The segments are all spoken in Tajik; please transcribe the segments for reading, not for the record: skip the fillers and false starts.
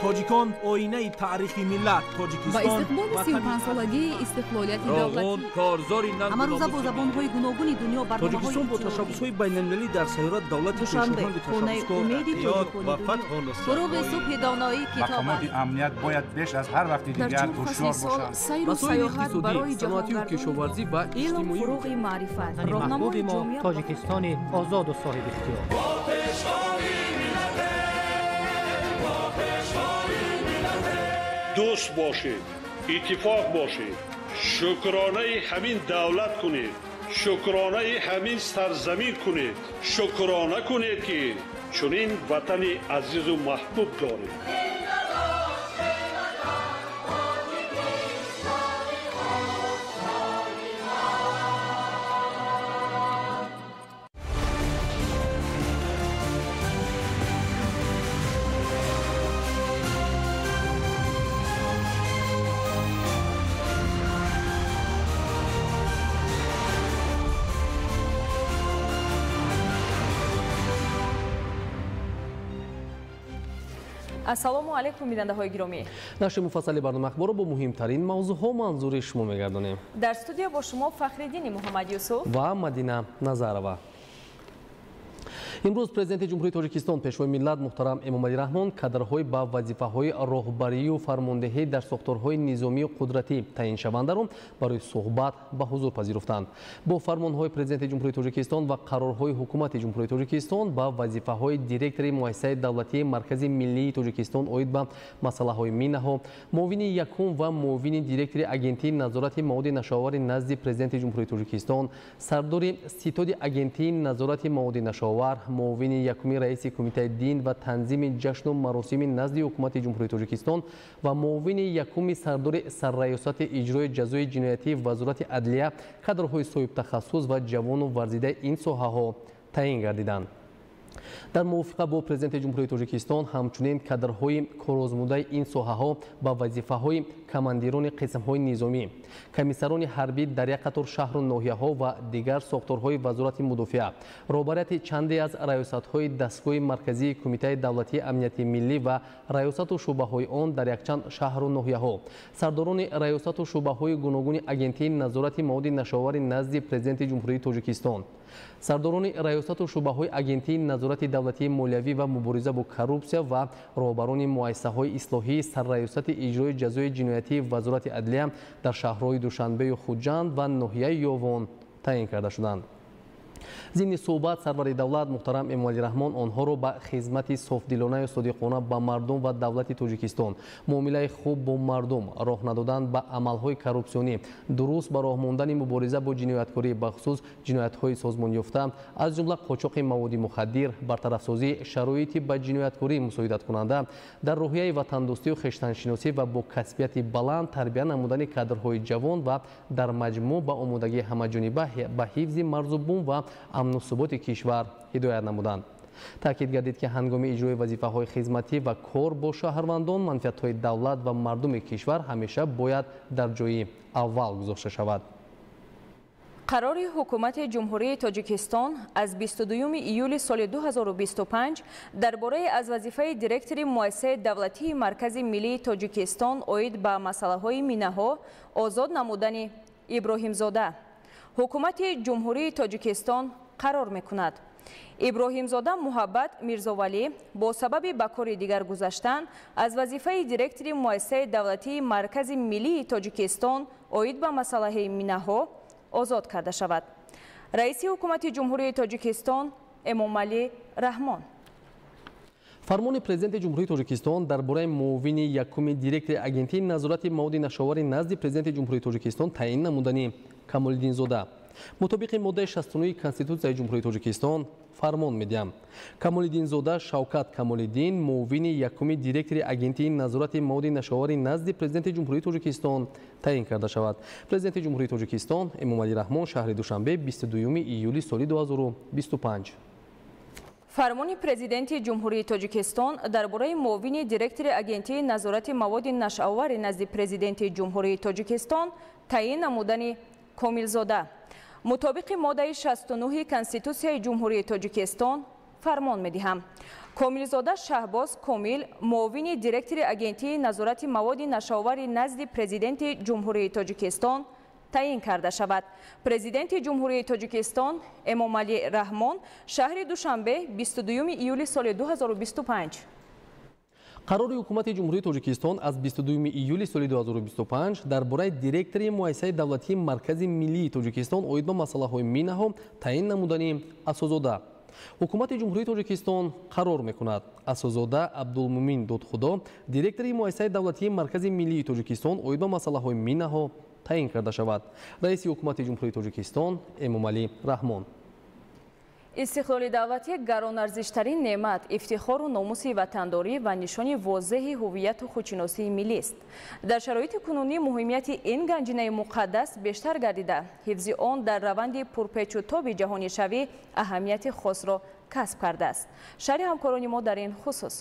Тоҷикон оинаи таърихи миллат. Тоҷикистон ба истиқболи 35-солагии истиқлолияти давлатӣ. Корзори ҳамарӯза бо забонҳои гуногуни дунё барномаҳои Тоҷикистон бо ташаббусҳои байналмилалӣ дар сайёра давлати Душанбе, хонаи умеди ва фатҳу нусрат. Фуруғи субҳи доноӣ китоб мақомоти амният бояд беш аз ҳар вақти дигар ҳушёр бошанд. Сайру сайёҳат барои саноатию кишоварзӣ ва илм, иҷтимоӣ. Фуруғи маърифат, роҳнамои мо Тоҷикистони озоду соҳибихтиёр. Дӯст бошед, иттифоқ бошед, шукронаи ҳамин давлат кунед, шукронаи ҳамин сарзамин кунед, шукрона кунед, ки чунин ватани азизу маҳбуб доред. Ассалому алайкум, бинандаҳои гиромӣ. Нашри муфассали барномаи ахборро бо муҳимтарин мавзӯъҳо манзури шумо мегардонем. Дар студия бо шумо Фахриддини Муҳаммадюсуф ва Мадина Назарова. Имрӯз Президенти Ҷумҳурии Тоҷикистон, Пешвои миллат муҳтарам Эмомалӣ Раҳмон кадрҳои ба вазифаҳои роҳбарию фармондеҳӣ дар сохторҳои низомию қудратӣ таъиншавандаро барои суҳбат ба ҳузур пазируфтанд. Бо фармонҳои Президенти Ҷумҳурии Тоҷикистон ва қарорҳои Ҳукумати Ҷумҳурии Тоҷикистон ба вазифаҳои директори Муассисаи давлатии Маркази миллии Тоҷикистон оид ба масъалаҳои минаҳо, муовини якум ва муовини директори Агентии назорати маводи нашъаовари назди Президенти Ҷумҳурии Тоҷикистон, сардори Ситоди Агентии назорати маводи нашъаовар, муовини якуми раиси Кумитаи дин ва танзими ҷашну маросими назди Ҳукумати Ҷумҳурии Тоҷикистон ва муовини якуми сардори Сарраёсати иҷрои ҷазои ҷиноятии Вазорати адлия кадрҳои соҳибтахассус ва ҷавону варзидаи ин соҳаҳо таъин гардиданд. Дар мувофиқа бо Президенти Ҷумҳурии Тоҷикистон ҳамчунин кадрҳои корозмудаи ин соҳаҳо ба вазифаҳои командирони қисмҳои низомӣ, комиссарони ҳарбӣ дар як қатор шаҳру ноҳияҳо ва дигар сохторҳои Вазорати мудофиа, роҳбарияти чанде аз раёсатҳои дастгоҳи марказии Кумитаи давлатии амнияти миллӣ ва раёсату шӯъбаҳои он дар якчанд шаҳру ноҳияҳо, сардорони раёсату шӯъбаҳои гуногуни Агентии назорати маводи нашъаовари назди Президенти Ҷумҳурии Тоҷикистон, сардорони раёсату шӯъбаҳои Агентии назорати давлатии молиявӣ ва мубориза бо коррупсия ва роҳбарони муассисаҳои ислоҳии Сарраёсати иҷрои ҷазои ҷиноятии Вазорати адлия дар шаҳрҳои Душанбею Хуҷанд ва ноҳияи Ёвон таъин карда шуданд. Зимни суҳбат сарвари давлат муҳтарам Эмомалӣ Раҳмон онҳоро ба хизмати софдилонаю содиқона ба мардум ва давлати Тоҷикистон, муомилаи хуб бо мардум, роҳ надодан ба амалҳои коррупсионӣ, дуруст ба роҳ мондани мубориза бо ҷинояткорӣ, бахусус ҷиноятҳои созмонёфта, аз ҷумла қочоқи маводи мухаддир, бартарафсозии шароити ба ҷинояткорӣ мусоидаткунанда, дар рӯҳияи ватандӯстию хештаншиносӣ ва бо касбияти баланд тарбия намудани кадрҳои ҷавон ва дар маҷмӯъ ба омодагии ҳамаҷониба ба ҳифзи марзу бум ва амну суботи кишвар ҳидоят намуданд. Таъкид гардид, ки ҳангоми иҷрои вазифаҳои хизматӣ ва кор бо шаҳрвандон манфиатҳои давлат ва мардуми кишвар ҳамеша бояд дар ҷои аввал гузошта шавад. Қарори Ҳукумати Ҷумҳурии Тоҷикистон аз 22 июли соли 2025 дар бораи аз вазифаи директори Муассисаи давлатии Маркази миллии Тоҷикистон оид ба масъалаҳои минаҳо озод намудани Иброҳимзода. Ҳукумати Ҷумҳурии Тоҷикистон қарор мекунад. Иброҳимзода Муҳаббат Мирзовалӣ бо сабаби ба кори дигар гузаштан аз вазифаи директори Муассисаи давлатии Маркази миллии Тоҷикистон оид ба масъалаҳои минаҳо озод карда шавад. Раиси Ҳукумати Ҷумҳурии Тоҷикистон Эмомалӣ Раҳмон. Фармони Президенти Ҷумҳурии Тоҷикистон дар бораи муовини якуми директори Агентии назорати маводи нашъаовари назди Президенти Ҷумҳурии Тоҷикистон таъин намудани Камолиддинзода. Мутобиқи моддаи 69 Конститутсияи Ҷумҳурии Тоҷикистон фармон медиҳам. Камолиддинзода Шавкат Камолиддин муовини якуми директори Агентии назорати маводи нашъаовари назди Президенти Ҷумҳурии Тоҷикистон таъин карда шавад. Президенти Ҷумҳурии Тоҷикистон Эмомалӣ Раҳмон, шаҳри Душанбе, 22 июли соли 2025. Фармони Президенти Ҷумҳурии Тоҷикистон дар бораи муовини директори Агентии назорати маводи нашъаовари назди Президенти Ҷумҳурии Тоҷикистон таъин намудани Комилзода. Мутобиқи моддаи 69 Конститутсияи Ҷумҳурии Тоҷикистон фармон медиҳам. Комилзода Шаҳбоз Комил муовини директори Агентии назорати маводи нашъаовари назди Президенти Ҷумҳурии Тоҷикистон таъин карда шавад. Президенти Ҷумҳурии Тоҷикистон Эмомалӣ Раҳмон, шаҳри Душанбе, 22 июли соли 2025. Қарори Ҳукумати Ҷумҳурии Тоҷикистон аз 22 июли соли 2025 дар бораи директори Муассисаи давлатии Маркази миллии Тоҷикистон оид ба масъалаҳои минаҳо таъин намудани Асозода. Ҳукумати Ҷумҳурии Тоҷикистон қарор мекунад: Асозода Абдулмумин Додхудо директори Муассисаи давлатии Маркази миллии Тоҷикистон оид ба масъалаҳои минаҳо таъин карда шавад. Раиси Ҳукумати Ҷумҳурии Тоҷикистон Эмомалӣ Раҳмон. Истиқлоли давлатӣ гаронарзиштарин неъмат, ифтихору номуси ватандорӣ ва нишони возеҳи ҳувияту худшиносии миллист. Дар шароити кунунӣ муҳимияти ин ганҷинаи муқаддас бештар гардида, ҳифзи он дар раванди пурпечутоби ҷаҳонишавӣ аҳамияти хосро касб кардааст. Шарҳи ҳамкорони мо дар ин хусус.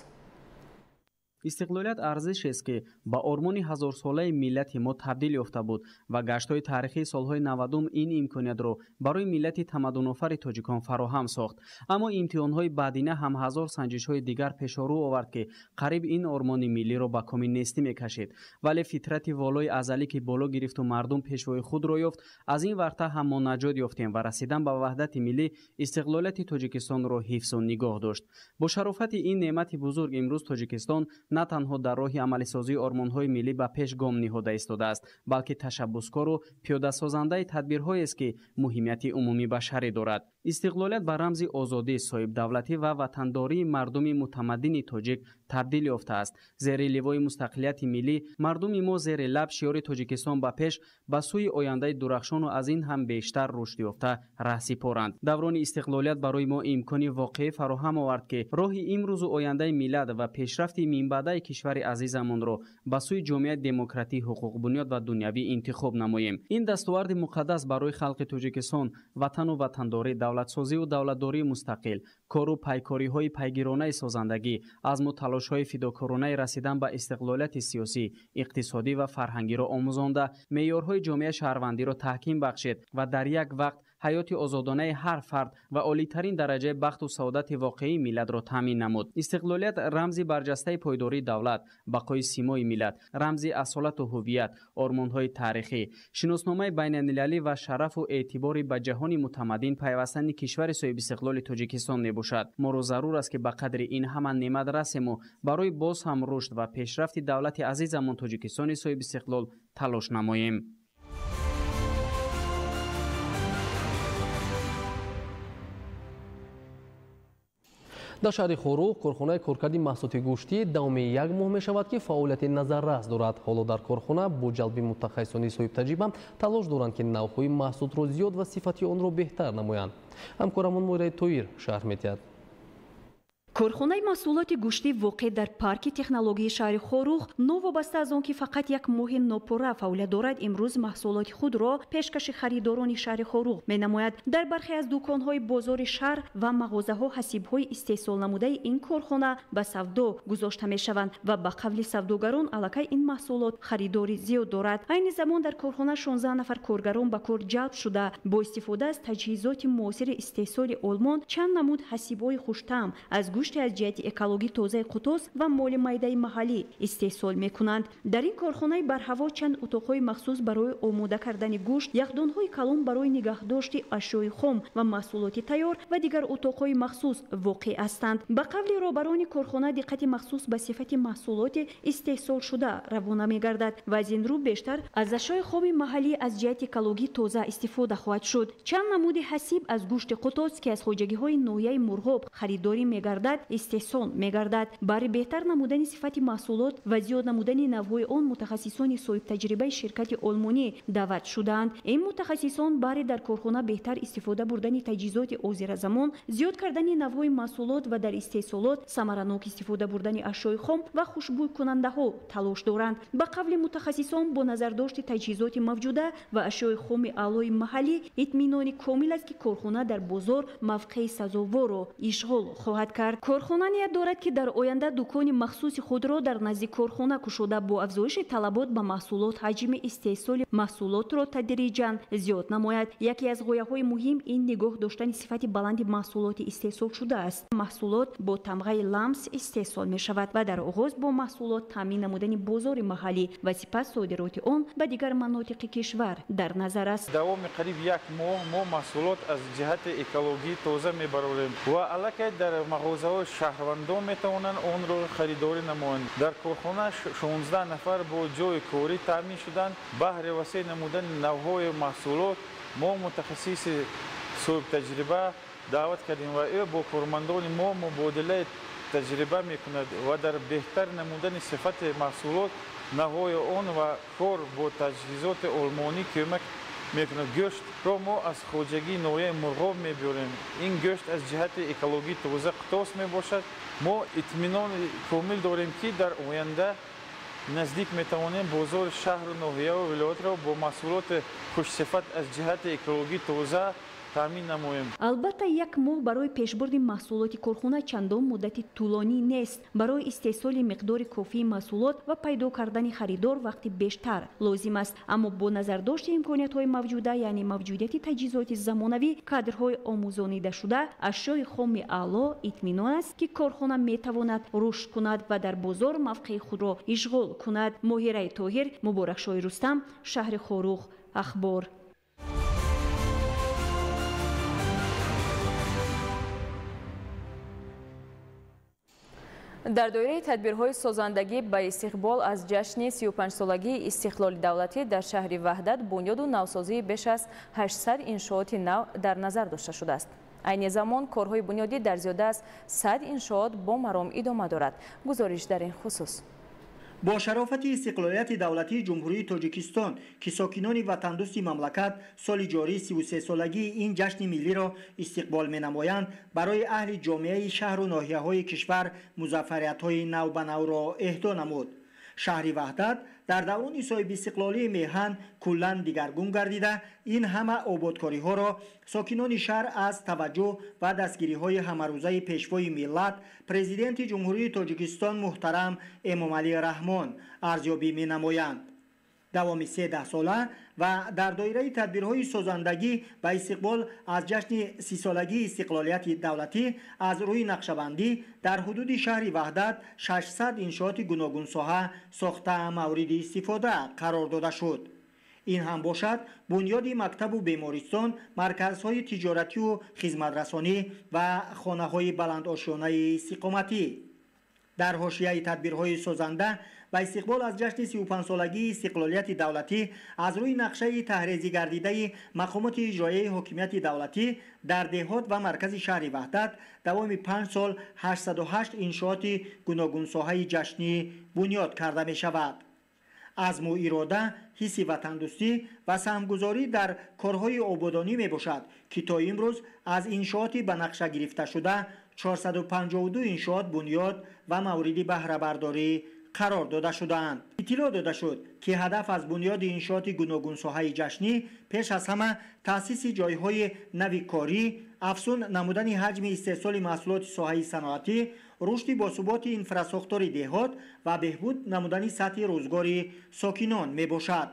Истиқлолият арзишест, ки ба ормони ҳазорсолаи миллати мо табдил ёфта буд ва гаштҳои таърихии солҳои 90 ин имкониятро барои миллати тамаддунофари тоҷикон фароҳам сохт. Аммо имтиҳонҳои баъдина ҳам ҳазор санҷишҳои дигар пешорӯ овард, ки қариб ин ормони миллиро ба коми нестӣ мекашид. Вале фитрати волои азалӣ, ки боло гирифту мардум пешвои худро ёфт, аз ин варта ҳам мо наҷот ёфтем ва расидан ба ваҳдати миллӣ истиқлолияти Тоҷикистонро ҳифзу нигоҳ дошт. Бо шарофати ин неъмати бузург имрӯз Тоҷикистон на танҳо дар роҳи амалисозии ормонҳои миллӣ ба пеш гом ниҳода истодааст, балки ташаббускору пиёдасозандаи тадбирҳоест, ки муҳимияти умумибашарӣ дорад. Истиқлолият ба рамзи озодӣ, соҳибдавлатӣ ва ватандории мардуми мутамаддини тоҷик табдил ёфтааст. Зери ливои мустақилияти миллӣ мардуми мо зери лаб шиёри Тоҷикистон ба пеш, ба сӯи ояндаи дурахшону аз ин ҳам бештар рушд ёфта раҳсипоранд. Даврони истиқлолият барои мо имкони воқеӣ фароҳам овард, ки роҳи имрӯзу ояндаи миллат ва пешрафти минбаъдаи кишвари азизамонро ба сӯи ҷомеаи демократӣ, ҳуқуқбунёд ва дунявӣ интихоб намоем. Ин дастоварди муқаддас барои халқи Тоҷикистон ватану ватандорӣ, давлатсозиву давлатдории мустақил, кору пайкориҳои пайгиронаи созандагӣ, азму талошҳои фидокоронаи расидан ба истиқлолияти сиёсӣ, иқтисодӣ ва фарҳангиро омӯзонда, меъёрҳои ҷомеаи шаҳрвандиро таҳким бахшид ва дар як вақт ҳаёти озодонаи ҳар фард ва олитарин дараҷаи бахту саодати воқеии миллатро таъмин намуд. Истиқлолият рамзи барҷастаи пойдории давлат, бақои симои миллат, рамзи асолату ҳувият, ормонҳои таърихӣ, шиносномаи байналмилалӣ ва шарафу эътибори ба ҷаҳони мутамаддин пайвастани кишвари соҳибистиқлоли Тоҷикистон мебошад. Моро зарур аст, ки ба қадри ин ҳама неъмат расему барои боз ҳам рушд ва пешрафти давлати азизамон Тоҷикистони соҳибистиқлол талош намоем. Дар шаҳри Хоруғ корхонаи коркарди маҳсулоти гӯштӣ давоми як моҳ мешавад, ки фаъолияти назаррас дорад. Ҳоло дар корхона бо ҷалби мутахассисони соҳибтаҷриба талош доранд, ки навъҳои маҳсулотро зиёд ва сифати онро беҳтар намоянд. Ҳамкорамон Муираи Тоир шарҳ медиҳад. Корхонаи маҳсулоти гӯштӣ воқеъ дар парки технологияи шаҳри Хоруғ новобаста аз он ки фақат як моҳи нопурра фаъолият дорад, имрӯз маҳсулоти худро пешкаши харидорони шаҳри Хоруғ менамояд. Дар бархе аз дуконҳои бозори шаҳр ва мағозаҳо ҳасибҳои истеҳсолнамудаи ин корхона ба савдо гузошта мешаванд ва ба қавли савдогарон аллакай ин маҳсулот харидори зиёд дорад. Айни замон дар корхона 16 нафар коргарон ба кор ҷалб шуда, бо истифода аз таҷҳизоти муосири истеҳсоли Олмон чанд намуд ҳасибҳои хуштаъм аз гӯшти аз ҷиҳати экологӣ тозаи қутос ва моли майдаи маҳаллӣ истеҳсол мекунанд. Дар ин корхонаи барҳаво чанд утоқҳои махсус барои омода кардани гӯшт, яхдонҳои калон барои нигаҳдошти ашёи хом ва маҳсулоти тайёр ва дигар утоқҳои махсус воқеъ ҳастанд. Ба қавли роҳбарони корхона диққати махсус ба сифати маҳсулоти истеҳсолшуда равона мегардад ва аз ин рӯ бештар аз ашёи хоми маҳаллӣ аз ҷиҳати экологӣ тоза истифода хоҳад шуд. Чанд намуди ҳасиб аз гӯшти қутос, ки аз хоҷагиҳои ноҳияи Мурғоб харидорӣ мегардад, истеҳсол мегардад. Барои беҳтар намудани сифати маҳсулот ва зиёд намудани навъҳои он мутахассисони соҳибтаҷрибаи ширкати олмонӣ даъват шудаанд. Ин мутахассисон барои дар корхона беҳтар истифода бурдани таҷҳизоти озиразамон, зиёд кардани навъҳои маҳсулот ва дар истеҳсолот самаранок истифода бурдани ашёи хом ва хушбӯйкунандаҳо талош доранд. Ба қавли мутахассисон, бо назардошти таҷҳизоти мавҷуда ва ашёи хоми аълои маҳаллӣ итминони комил аст, ки корхона дар бозор мавқеи сазоворро ишғол хоҳад кард. Корхона ният дорад, ки дар оянда дукони махсуси худро дар назди корхона кушода, бо афзоиши талабот ба маҳсулот ҳаҷми истеҳсоли маҳсулотро тадриҷан зиёд намояд. Яке аз ғояҳои муҳим ин нигоҳ доштани сифати баланди маҳсулоти истеҳсолшуда аст. Маҳсулот бо тамғаи ламс истеҳсол мешавад ва дар оғоз бо маҳсулот таъмин намудани бозори маҳаллӣ ва сипас содироти он ба дигар манотиқи кишвар дар назар аст. Давоми қариб як моҳ мо маҳсулот аз ҷиҳати экологӣ тоза мебарорем ва аллакай дар мағозаҳо шаҳрвандон метавонанд онро харидорӣ намоянд. Дар корхона 16 нафар бо ҷойи корӣ таъмин шуданд. Баҳри васеъ намудани навъҳои маҳсулот мо мутахассиси соҳибтаҷриба даъват кардем ва ӯ бо кормандони мо мубодилаи таҷриба мекунад ва дар беҳтар намудани сифати маҳсулот, навъҳои он ва кор бо таҷҳизоти олмонӣ кӯмак мекунад. Гӯштро мо аз хоҷагии ноҳияи Мурғоб мебиёрем. Ин гӯшт аз ҷиҳати экологӣ тоза қутос мебошад. Мо итминони комил дорем, ки дар оянда наздик метавонем бозори шаҳру ноҳияву вилоятро бо маҳсулоти хушсифат аз ҷиҳати экологӣ тоза таъмин намоем. Албатта, як моҳ барои пешбурди маҳсулоти корхона чандон муддати тӯлонӣ нест. Барои истеҳсоли миқдори кофии маҳсулот ва пайдо кардани харидор вақти бештар лозим аст. Аммо бо назардошти имкониятҳои мавҷуда, яъне мавҷудияти таҷҳизоти замонавӣ, кадрҳои омӯзонидашуда, ашёи хоми аъло, итминон аст, ки корхона метавонад рушд кунад ва дар бозор мавқеи худро ишғол кунад. Моҳираи Тоҳир, Муборакшоҳи Рустам, шаҳри Хоруғ, Ахбор. Дар доираи тадбирҳои созандагӣ ба истиқбол аз ҷашни 35-солагии истиқлоли давлатӣ дар шаҳри Ваҳдат бунёду навсозии беш аз 800 иншооти нав дар назар дошта шудааст. Айни замон корҳои бунёдӣ дар зиёда аз 100 иншоот бо маром идома дорад. Гузориш дар ин хусус. Бо шарофати истиқлолияти давлатии Ҷумҳурии Тоҷикистон, ки сокинони ватандӯсти мамлакат соли ҷорӣ 33-солагии ин ҷашни миллиро истиқбол менамоянд, барои аҳли ҷомеаи шаҳру ноҳияҳои кишвар музаффариятҳои навбанавро эҳдо намуд. Шаҳри Ваҳдат дар даврони соҳибистиқлолии меҳан куллан дигаргун гардида, ин ҳама ободкориҳоро сокинони шаҳр аз таваҷҷӯҳ ва дастгириҳои ҳамарӯзаи пешвои миллат, президенти Ҷумҳурии Тоҷикистон муҳтарам Эмомалӣ Раҳмон арзёбӣ менамоянд. Давоми се даҳсола ва дар доираи тадбирҳои созандагӣ ба истиқбол аз ҷашни 30-солагии истиқлолияти давлатӣ аз рӯи нақшабандӣ дар ҳудуди шаҳри Ваҳдат 600 иншооти гуногунсоҳа сохта мавриди истифода қарор дода шуд. Ин ҳам бошад бунёди мактабу бемористон, марказҳои тиҷоратию хизматрасонӣ ва хонаҳои баландошёнаи истиқоматӣ. Дар ҳошияи тадбирҳои созанда ба истиқбол аз ҷашни 35-солагии истиқлолияти давлатӣ аз рӯи нақшаи таҳрезӣ гардидаи мақомоти иҷроияи ҳокимияти давлатӣ дар деҳот ва маркази шаҳри Ваҳдат давоми 5 сол 808 иншооти гуногунсоҳаи ҷашнӣ бунёд карда мешавад. Азму ирода, ҳисси ватандӯстӣ ва саҳмгузорӣ дар корҳои ободонӣ мебошад, ки то имрӯз аз иншооти ба нақша гирифташуда 452 иншоот бунёд ва мавриди баҳрабардорӣ қарор дода шудаанд. Иттилоъ дода шуд, ки ҳадаф аз бунёди иншооти гуногунсоҳаи ҷашнӣ пеш аз ҳама таъсиси ҷойҳои нави корӣ, афзун намудани ҳаҷми истеҳсоли маҳсулоти соҳаи саноатӣ, рушди босуботи инфрасохтори деҳот ва беҳбуд намудани сатҳи рӯзгори сокинон мебошад.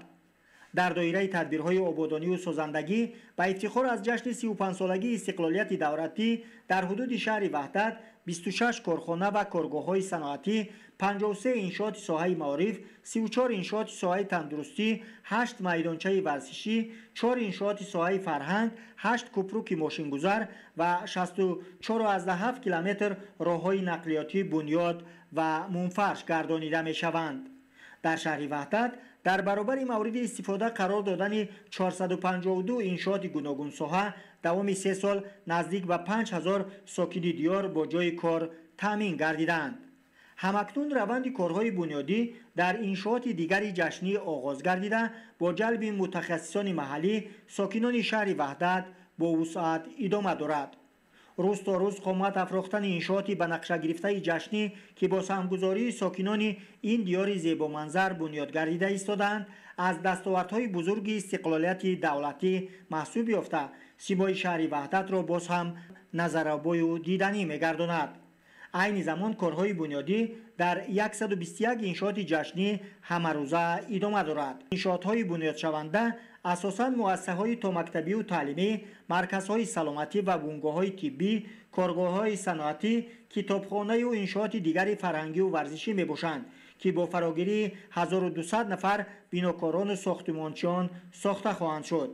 Дар доираи тадбирҳои ободонию созандагӣ ба ифтихор аз ҷашни 35-солагии истиқлолияти давлатӣ дар ҳудуди шаҳри Ваҳдат 26 корхона ва коргоҳҳои саноатӣ, 53 иншооти соҳаи маориф, 34 иншооти соҳаи тандурустӣ, 8 майдончаи варзишӣ, 4 иншооти соҳаи фарҳанг, 8 кӯпруки мошингузар ва 64,7 километр роҳҳои нақлиётӣ бунёд ва мунфарш гардонида мешаванд. Дар шаҳри Ваҳдат дар баробари мавриди истифода қарор додани 452 иншооти гуногунсоҳа давоми 3 сол наздик ба 5000 сокини диёр бо ҷойи кор таъмин гардиданд. Ҳамакнун раванди корҳои бунёдӣ дар иншооти дигари ҷашнӣ оғоз гардида, бо ҷалби мутахассисони маҳаллӣ сокинони шаҳри Ваҳдат бо вусъат идома дорад. Рӯз то рӯз қомат афрохтани иншооти ба нақша гирифтаи ҷашнӣ, ки бо саҳмгузории сокинони ин диёри зебоманзар бунёд гардида истодаанд, аз дастовардҳои бузурги истиқлолияти давлатӣ маҳсуб ёфта, симои шаҳри Ваҳдатро боз ҳам назарабою диданӣ мегардонад. Айни замон корҳои бунёдӣ дар 121 иншооти ҷашнӣ ҳамарӯза идома дорад. Иншоотҳои бунёдшаванда асосан муассисаҳои томактабию таълимӣ, марказҳои саломатӣ ва бунгоҳҳои тиббӣ, коргоҳҳои саноатӣ, китобхонаю иншооти дигари фарҳангию варзишӣ мебошанд, ки бо фарогирии 1200 нафар бинокорону сохтмончиён сохта хоҳанд шуд.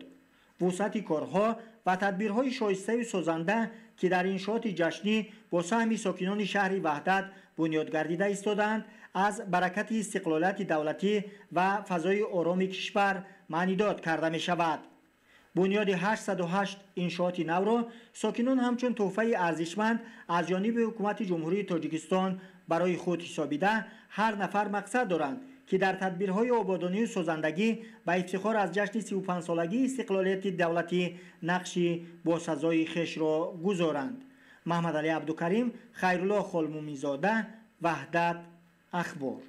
Вусъати корҳо ва тадбирҳои шоистаю созанда, ки дар иншооти ҷашнӣ бо саҳми сокинони шаҳри Ваҳдат бунёд гардида истодаанд, аз баракати истиқлолияти давлатӣ ва фазои ороми кишвар маънидод карда мешавад. Бунёди 808 иншооти навро сокинон ҳамчун тӯҳфаи арзишманд аз ҷониби ҳукумати Ҷумҳурии Тоҷикистон барои худ ҳисобида, ҳар нафар мақсад доранд, ки дар тадбирҳои ободонию созандагӣ ба ифтихор аз ҷашни 35-солагии истиқлолияти давлатӣ нақши босазои хешро гузоранд. Маҳмадалӣ Абдукарим, Хайрулло Холмуминзода, Ваҳдат, Ахбор.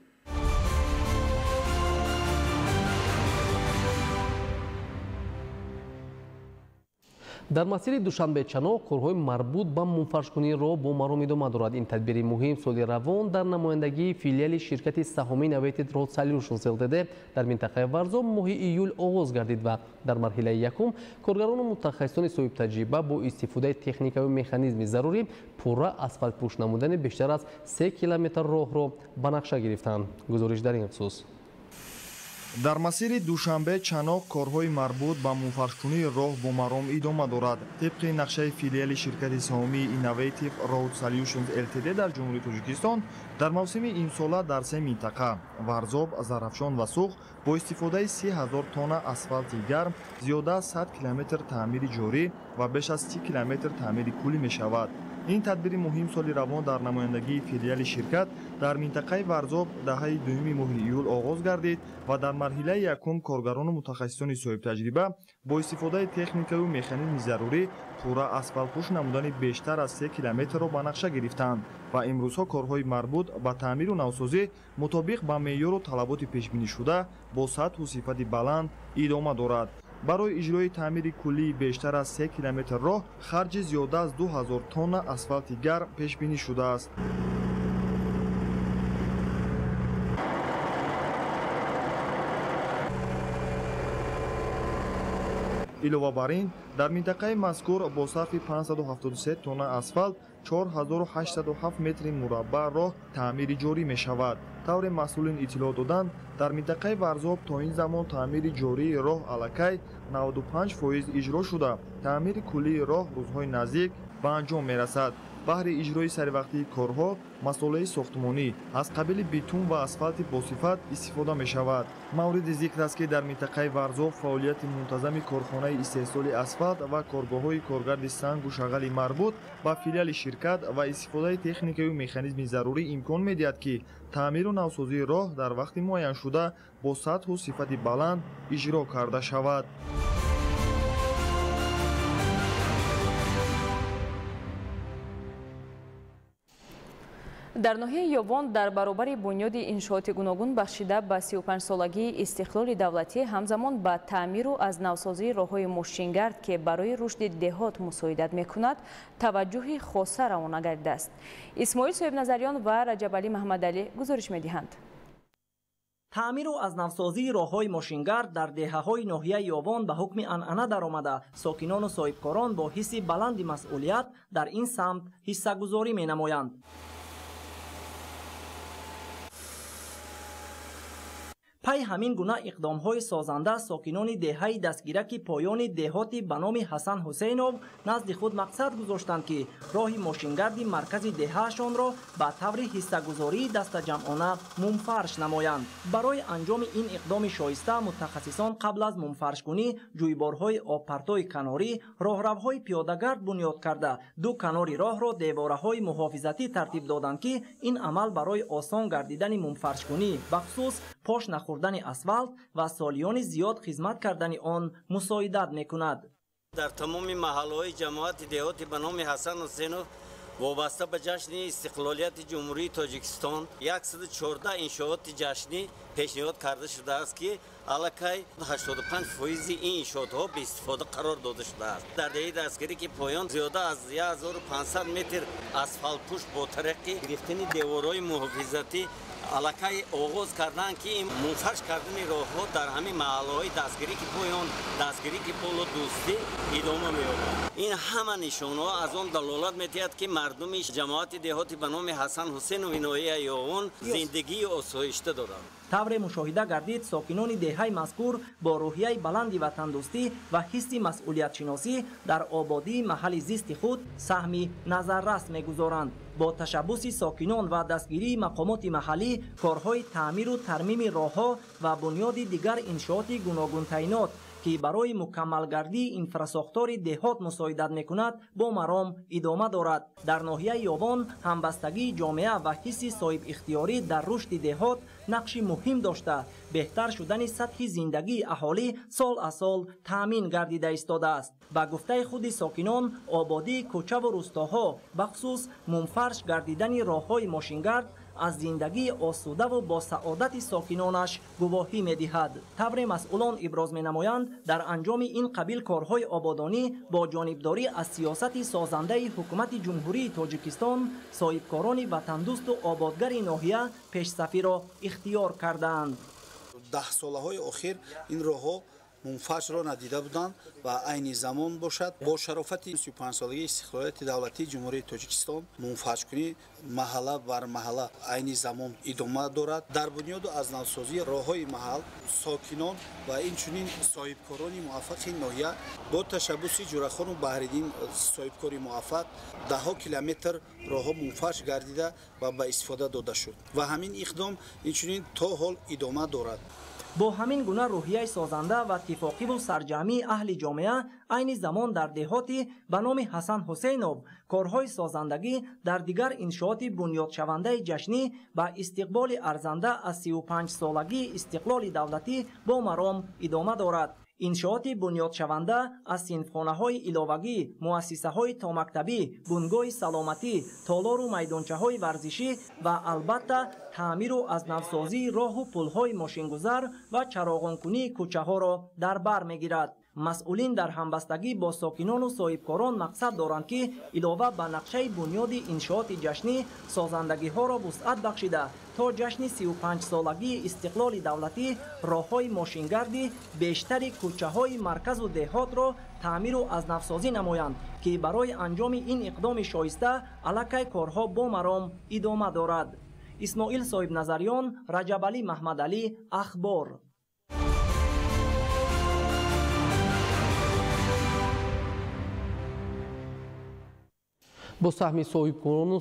Дар масири Душанбе-Чаноқ корҳои марбут ба мунфаршкунии роҳ бо маром идома дорад. Ин тадбири муҳим соли равон дар намояндагии филиали ширкати саҳомии Innovative Road Solutions Ltd дар минтақаи Варзоб моҳи июл оғоз гардид ва дар марҳилаи якум коргарону мутахассисони соҳибтаҷриба бо истифодаи техникаву механизми зарурӣ пурра асфалтпӯш намудани бештар аз 3 километр роҳро ба нақша гирифтанд. Гузориш дар ин хусус. Дар масири Душанбе-Чаноқ корҳои марбут ба мунфаршкунии роҳ бо маром идома дорад. Тибқи нақшаи филиали ширкати саҳомии Innovative Road Solutions Ltd дар Ҷумҳурии Тоҷикистон дар мавсими имсола дар се минтақа Варзоб, Зарафшон ва Суғд бо истифодаи 30 000 тонна асфалти гарм зиёда аз 100 километр таъмири ҷорӣ ва беш аз 30 километр таъмири куллӣ мешавад. Ин тадбири муҳим соли равон дар намояндагии филиали ширкат дар минтақаи Варзоб даҳаи дуюми моҳи июл оғоз гардид ва дар марҳилаи якум коргарону мутахассисони соҳибтаҷриба бо истифодаи техникаву механизми зарурӣ пурра асфалтпӯш намудани бештар аз 3 километрро ба нақша гирифтанд ва имрӯзҳо корҳои марбут ба таъмиру навсозӣ мутобиқ ба меъёру талаботи пешбинишуда бо сатҳу сифати баланд идома дорад. Барои иҷрои таъмири куллии бештар аз 3 километр роҳ харҷи зиёда аз 2000 тонна асфалти гарм пешбинӣ шудааст. Илова бар ин, дар минтақаи мазкур бо сарфи 573 тонна асфалт 4807 метри мураббаъ роҳ таъмири ҷорӣ мешавад. Тавре масъулин иттилоъ доданд, дар минтақаи Варзоб то ин замон таъмири ҷории роҳ аллакай 95% иҷро шуда, таъмири куллии роҳ рӯзҳои наздик ба анҷом мерасад. Баҳри иҷрои саривақтии корҳо масолеҳи сохтмонӣ аз қабили битум ва асфалти босифат истифода мешавад. Мавриди зикр аст, ки дар минтақаи Варзоб фаъолияти мунтазами корхонаи истеҳсоли асфалт ва коргоҳҳои коргарди сангу шағали марбут ба филиали ширкат ва истифодаи техникаю механизми зарурӣ имкон медиҳад, ки таъмиру навсозии роҳ дар вақти муайяншуда бо сатҳу сифати баланд иҷро карда шавад. Дар ноҳияи Ёвон дар баробари бунёди иншооти гуногун бахшида ба 35-солагии истиқлоли давлатӣ ҳамзамон ба таъмиру аз навсозии роҳҳои мошингард, ки барои рушди деҳот мусоидат мекунад, таваҷҷӯҳи хоса равона гардидааст. Исмоил Соҳибназарён ва Раҷабалӣ Маҳмадалӣ гузориш медиҳанд. Таъмиру аз навсозии роҳҳои мошингард дар деҳаҳои ноҳияи Ёвон ба ҳукми анъана даромада, сокинону соҳибкорон бо ҳисси баланди масъулият дар ин самт ҳиссагузорӣ менамоянд. Пай ҳамин гуна иқдомҳои созанда сокинони деҳаи дастгираки поёни деҳоти ба номи Ҳасан Ҳусейнов назди худ мақсад гузоштанд, ки роҳи мошингарди маркази деҳаашонро ба таври ҳиссагузории дастаҷамъона мумфарш намоянд. Барои анҷоми ин иқдоми шоиста мутахассисон қабл аз мумфаршкунӣ ҷӯйборҳои обпартои канорӣ, роҳравҳои пиёдагард бунёд карда, ду канори роҳро девораҳои муҳофизатӣ тартиб доданд, ки ин амал барои осон гардидани мумфаршкунӣ, бахусус пош нахӯрдани асфалт ва солиёни зиёд хизмат кардани он мусоидат мекунад. Дар тамоми маҳаллаҳои ҷамоати деҳоти ба номи Ҳасан Ҳусейнов Вобаста ба ҷашни истиқлолияти Ҷумҳурии Тоҷикистон 114 иншооти ҷашнӣ пешниҳод карда шудааст, ки аллакай 85% ин иншоотҳо ба истифода қарор дода шудааст. Дар деҳаи дастгирӣ ки поён зиёда аз 1500 метр асфалтпӯш бо тариқи гирифтани деворҳои муҳофизатӣ аллакай оғоз карданд, ки мунфарш кардани роҳҳо дар ҳамин маҳаллаҳои дастгирӣ ки поён, дастгирӣ ки боло, дӯстӣ идома меёбад. Ин ҳама нишонҳо аз он далолат медиҳад, ки мардуми ҷамоати деҳоти ба номи Ҳасан Ҳусейнови ноҳияи Ёвон зиндагии осоишта доранд. Тавре мушоҳида гардид, сокинони деҳаи мазкур бо рӯҳияи баланди ватандӯстӣ ва ҳисси масъулиятшиносӣ дар ободии маҳалли зисти худ саҳми назаррас мегузоранд. Бо ташаббуси сокинон ва дастгирии мақомоти маҳаллӣ корҳои таъмиру тармими роҳҳо ва бунёди дигар иншооти гуногунтайнот, ки барои мукаммалгардии инфрасохтори деҳот мусоидат мекунад, бо маром идома дорад. Дар ноҳияи Ёвон ҳамбастагии ҷомеа ва ҳисси соҳибихтиёрӣ дар рушди деҳот нақши муҳим дошта, беҳтар шудани сатҳи зиндагии аҳолӣ сол аз сол таъмин гардида истодааст. Ба гуфтаи худи сокинон, ободии кӯчаву рӯстоҳо, бахусус мунфарш гардидани роҳҳои мошингард аз зиндагии осудаву бо саодати сокинонаш гувоҳӣ медиҳад. Тавре масъулон иброз менамоянд, дар анҷоми ин қабил корҳои ободонӣ бо ҷонибдорӣ аз сиёсати созандаи ҳукумати Ҷумҳурии Тоҷикистон соҳибкорони ватандӯсту ободгари ноҳия пешсафиро ихтиёр кардаанд. Даҳсолаҳои охир ин роҳҳо мунфаршро надида буданд ва айни замон бошад бо шарофати 35-солагии истиқлолияти давлатии Ҷумҳурии Тоҷикистон мунфаршкунӣ маҳалла бар маҳалла айни замон идома дорад. Дар бунёду аз навсозии роҳҳои маҳал сокинон ва инчунин соҳибкорони муваффақи ноҳия бо ташаббуси Ҷурахону Баҳриддин соҳибкори муваффақ даҳҳо километр роҳҳо мунфарш гардида ва ба истифода дода шуд ва ҳамин иқдом инчунин то ҳол идома дорад. Бо ҳамин гуна рӯҳияи созанда ва иттифоқиву сарҷамъии аҳли ҷомеа айни замон дар деҳоти ба номи Ҳасан Ҳусейнов корҳои созандагӣ дар дигар иншооти бунёдшавандаи ҷашнӣ ба истиқболи арзанда аз 35-солагии истиқлоли давлатӣ бо маром идома дорад. Иншооти бунёдшаванда аз синфхонаҳои иловагӣ, муассисаҳои томактабӣ, бунгоҳи саломатӣ, толору майдончаҳои варзишӣ ва албатта таъмиру аз навсозии роҳу пулҳои мошингузар ва чароғонкунии кӯчаҳоро дар бар мегирад. Масъулин дар ҳамбастагӣ бо сокинону соҳибкорон мақсад доранд, ки илова ба нақшаи бунёди иншооти ҷашнӣ созандагиҳоро вусъат бахшида то ҷашни 35-солагии истиқлоли давлатӣ роҳҳои мошингарди бештари кӯчаҳои марказу деҳотро таъмиру аз навсозӣ намоянд, ки барои анҷоми ин иқдоми шоиста аллакай корҳо бо маром идома дорад. Исмоил Соҳибназарён, Раҷабалӣ Маҳмадалӣ, Ахбор. Бо саҳми соҳибкорону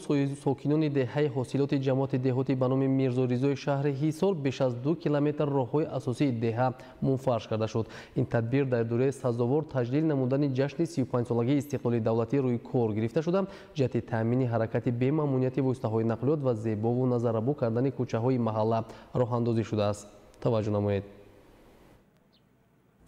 сокинони деҳаи ҳосилоти ҷамоати деҳоти ба номи Мирзо Ризои шаҳри Ҳисор беш аз 2 километр роҳҳои асосии деҳа мунфарш карда шуд. Ин тадбир дар доираи сазовор таҷлил намудани ҷашни 35-солагии истиқлоли давлатӣ рӯи кор гирифта шуда, ҷиҳати таъмини ҳаракати бемамониати воситаҳои нақлиёт ва зебову назаррабо кардани кӯчаҳои маҳалла роҳандозӣ шудааст. Таваҷҷӯҳ намоед.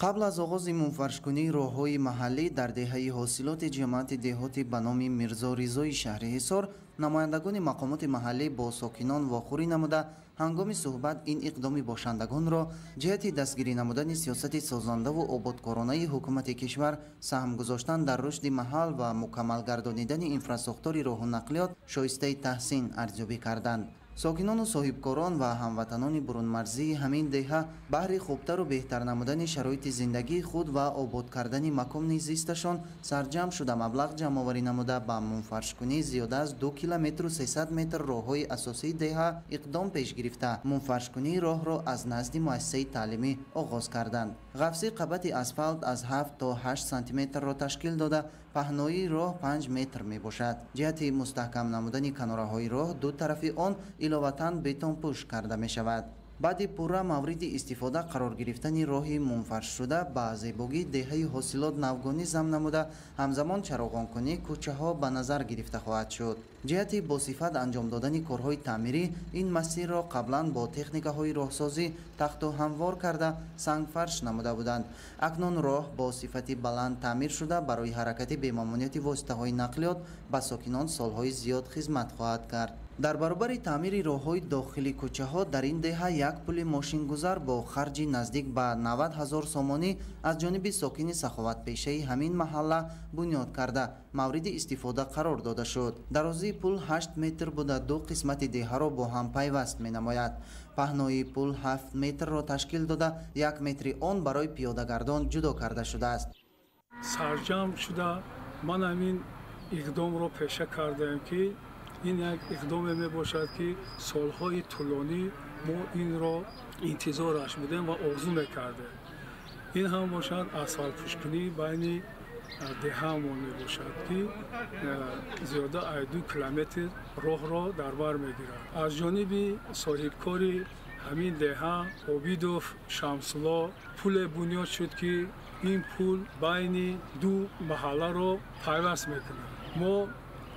Қабл аз оғози мунфаршкунии роҳҳои маҳаллӣ дар деҳаи ҳосилоти ҷамоати деҳоти ба номи Мирзо Ризои шаҳри Ҳисор намояндагони мақомоти маҳаллӣ бо сокинон вохӯрӣ намуда, ҳангоми суҳбат ин иқдоми бошандагонро ҷиҳати дастгирӣ намудани сиёсати созандаву ободкоронаи ҳукумати кишвар, саҳм гузоштан дар рушди маҳал ва мукаммал гардонидани инфрасохтори роҳу нақлиёт шоистаи таҳсин арзёбӣ карданд. Сокинону соҳибкорон ва ҳамватанони бурунмарзии ҳамин деҳа баҳри хубтару беҳтар намудани шароити зиндагии худ ва обод кардани макони зисташон сарҷамъ шуда маблағ ҷамъоварӣ намуда ба мунфаршкунии зиёда аз 2 километру 300 метр роҳҳои асосии деҳа иқдом пеш гирифта, мунфаршкунии роҳро аз назди муассисаи таълимӣ оғоз карданд. Ғафси қабати асфалт аз 7 то 8 сантиметрро ташкил дода, паҳноии роҳ 5 метр мебошад. Ҷиҳати мустаҳкам намудани канораҳои роҳ ду тарафи он иловатан бетонпӯш карда мешавад. Баъди пурра мавриди истифода қарор гирифтани роҳи мунфаршшуда ба зебогии деҳаи ҳосилот навгонӣ зам намуда, ҳамзамон чароғонкунии кӯчаҳо ба назар гирифта хоҳад шуд. Ҷиҳати босифат анҷом додани корҳои таъмирӣ ин масирро қаблан бо техникаҳои роҳсозӣ тахту ҳамвор карда сангфарш намуда буданд. Акнун роҳ бо сифати баланд таъмир шуда барои ҳаракати бемамониати воситаҳои нақлиёт ба сокинон солҳои зиёд хизмат хоҳад кард. Дар баробари таъмири роҳҳои дохили кӯчаҳо дар ин деҳа як пули мошингузар бо харҷи наздик ба 90 ҳазор сомонӣ аз ҷониби сокини саховатпешаи ҳамин маҳалла бунёд карда мавриди истифода қарор дода шуд. Дарозии пул 8 метр буда ду қисмати деҳаро бо ҳам пайваст менамояд. Паҳноии пул 7 метрро ташкил дода, 1 метри он барои пиёдагардон ҷудо карда шудааст. Сарҷамъ шуда ман ҳамин иқдомро пеша кардаем, ки ин як иқдоме мебошад, ки солҳои тӯлонӣ мо инро интизораш будем ва орзу мекардем. Ин ҳам бошад асфалтпӯшкунӣ байни деҳаамон мебошад, ки зиёда аз 2 километр роҳро дар бар мегирад. Аз ҷониби соҳибкори ҳамин деҳа Обидов Шамсулло пуле бунёд шуд, ки ин пул байни ду маҳалларо пайваст мекунад. Мо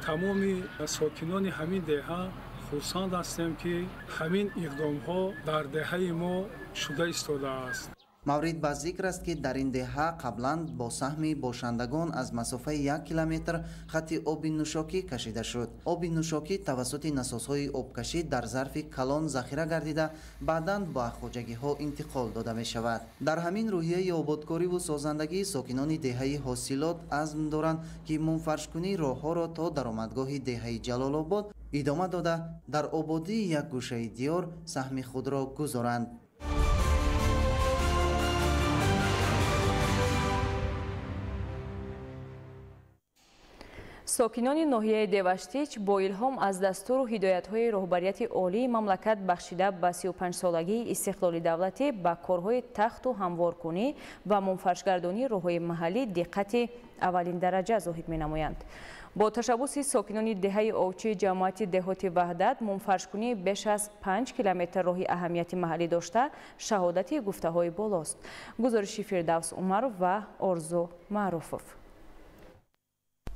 тамоми сокинони ҳамин деҳа хурсанд ҳастем, ки ҳамин иқдомҳо дар деҳаи мо шуда истодааст. Маврид ба зикр аст, ки дар ин деҳа қаблан бо саҳми бошандагон аз масофаи 1 километр хати оби нӯшокӣ кашида шуд. Оби нӯшокӣ тавассути насосҳои обкашӣ дар зарфи калон захира гардида, баъдан ба хоҷагиҳо интиқол дода мешавад. Дар ҳамин рӯҳияи ободкориву созандагӣ сокинони деҳаи ҳосилот азм доранд, ки мунфаршкунии роҳҳоро то даромадгоҳи деҳаи Ҷалолобод идома дода, дар ободии як гӯшаи диёр саҳми худро гузоранд. Сокинони ноҳияи Деваштич бо илҳом аз дастуру ҳидоятҳои роҳбарияти олии мамлакат бахшида ба 35-солагии истиқлоли давлатӣ ба корҳои тахту ҳамворкунӣ ва мунфаршгардонии роҳҳои маҳаллӣ диққати аввалин дараҷа зоҳид менамоянд. Бо ташаббуси сокинони деҳаи Овчи ҷамоати деҳоти Ваҳдат мунфаршкунии беш аз 5 километр роҳи аҳамияти маҳаллӣ дошта шаҳодати гуфтаҳои болост. Гузориши Фирдавс Умаров ва Орзу Маъруфов.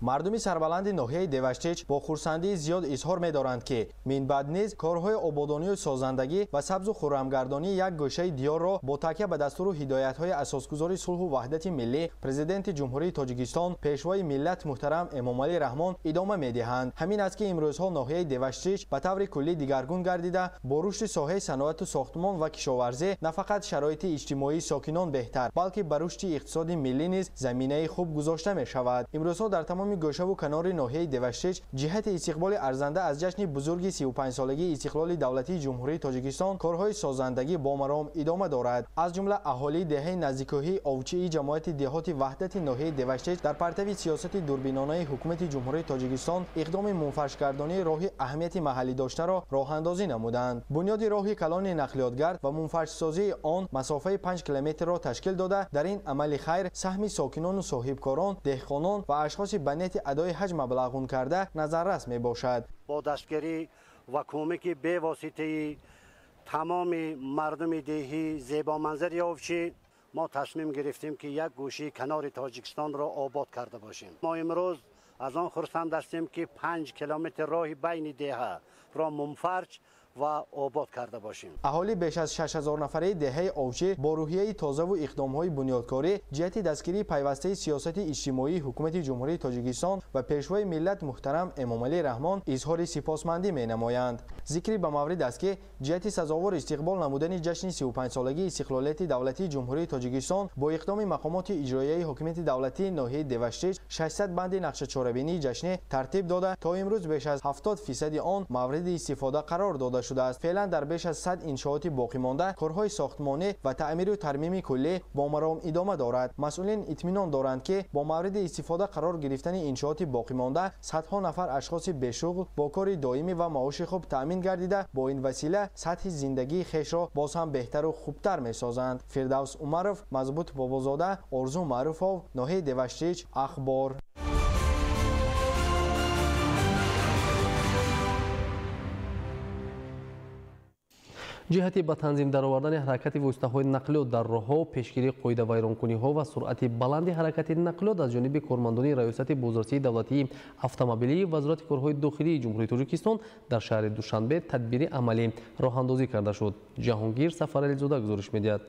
Мардуми сарбаланди ноҳияи Деваштич бо хурсандии зиёд изҳор медоранд, ки минбаъд низ корҳои ободонию созандагӣ ва сабзу хуррамгардонии як гӯшаи диёрро бо такя ба дастуру ҳидоятҳои асосгузори сулҳу ваҳдати миллӣ, президенти Ҷумҳурии Тоҷикистон, пешвои миллат муҳтарам Эмомалӣ Раҳмон идома медиҳанд. Ҳамин аст, ки имрӯзҳо ноҳияи Деваштич ба таври куллӣ дигаргун гардида, бо рушди соҳаи саноату сохтмон ва кишоварзӣ на фақат шароити иҷтимоии сокинон беҳтар, балки ба рушди иқтисоди миллӣ низ заминаи хуб гузошта мешавад. Имрӯзҳо дар тамоми гӯшаву канори ноҳияи Деваштич ҷиҳати истиқболи арзанда аз ҷашни бузурги 35-солагии истиқлоли давлатии Ҷумҳурии Тоҷикистон корҳои созандагӣ бо маром идома дорад. Аз ҷумла аҳолии деҳаи наздикӯҳии Овчии ҷамоати деҳоти Ваҳдати ноҳияи Деваштич дар партави сиёсати дурбинонаи ҳукумати Ҷумҳурии Тоҷикистон иқдоми мунфаршгардонии роҳи аҳамияти маҳаллӣ доштаро роҳандозӣ намуданд. Бунёди роҳи калони нақлиётгард ва мунфаршсозии он масофаи 5 километрро ташкил дода, дар ин амали хайр саҳми сокинону соҳибкорон, деҳқонон ва ашхоси ба нияти адои ҳаҷ маблағун карда назаррас мебошад. Бо дастгирӣ ва кӯмаки бевоситаи тамоми мардуми деҳӣ зебоманзари Овчӣ мо тасмим гирифтем, ки як гӯшаи канори Тоҷикистонро обод карда бошем. Мо имрӯз аз он хурсанд ҳастем, ки 5 километр роҳи байни деҳаро мунфарҷ ва обод карда бошем. Аҳолӣ беш аз 6000 нафараи деҳаи Овчӣ бо рӯҳияи тозаву иқдомҳои бунёдкорӣ ҷиҳати дастгирии пайвастаи сиёсати иҷтимоии ҳукумати Ҷумҳурии Тоҷикистон ва пешвои миллат муҳтарам Эмомалӣ Раҳмон изҳори сипосмандӣ менамоянд. Зикри ба маврид аст, ки ҷиҳати сазовор истиқбол намудани ҷашни 35-солагии истиқлолияти давлатии Ҷумҳурии Тоҷикистон бо иқдоми мақомоти иҷроияи ҳокимияти давлатии ноҳияи Деваштич 600 банди нақшачорабинии ҷашнӣ тартиб дода, то имрӯз беш аз 70% он мавриди истифода қарор дода шудааст. Феълан дар беш аз 100 иншооти боқимонда корҳои сохтмонӣ ва таъмиру тармими куллӣ бо маром идома дорад. Масъулин итминон доранд, ки бо мавриди истифода қарор гирифтани иншооти боқимонда садҳо нафар ашхоси бешуғл бо кори доимӣ ва маоши хуб таъмин гардида, бо ин васила сатҳи зиндагии хешро боз ҳам беҳтару хубтар месозанд. Фирдавс Умаров, Мазбут Бобозода, Орзу Маъруфов, ноҳияи Деваштич, Ахбор. Ҷиҳати ба танзим даровардани ҳаракати воситаҳои нақлиёт дар роҳҳо, пешгирии қоидавайронкуниҳо ва суръати баланди ҳаракати нақлиёт аз ҷониби кормандони Раёсати бозрасии давлатии автомобилии Вазорати корҳои дохилии Ҷумҳурии Тоҷикистон дар шаҳри Душанбе тадбири амалӣ роҳандозӣ карда шуд. Ҷаҳонгир Сафарализода гузориш медиҳад.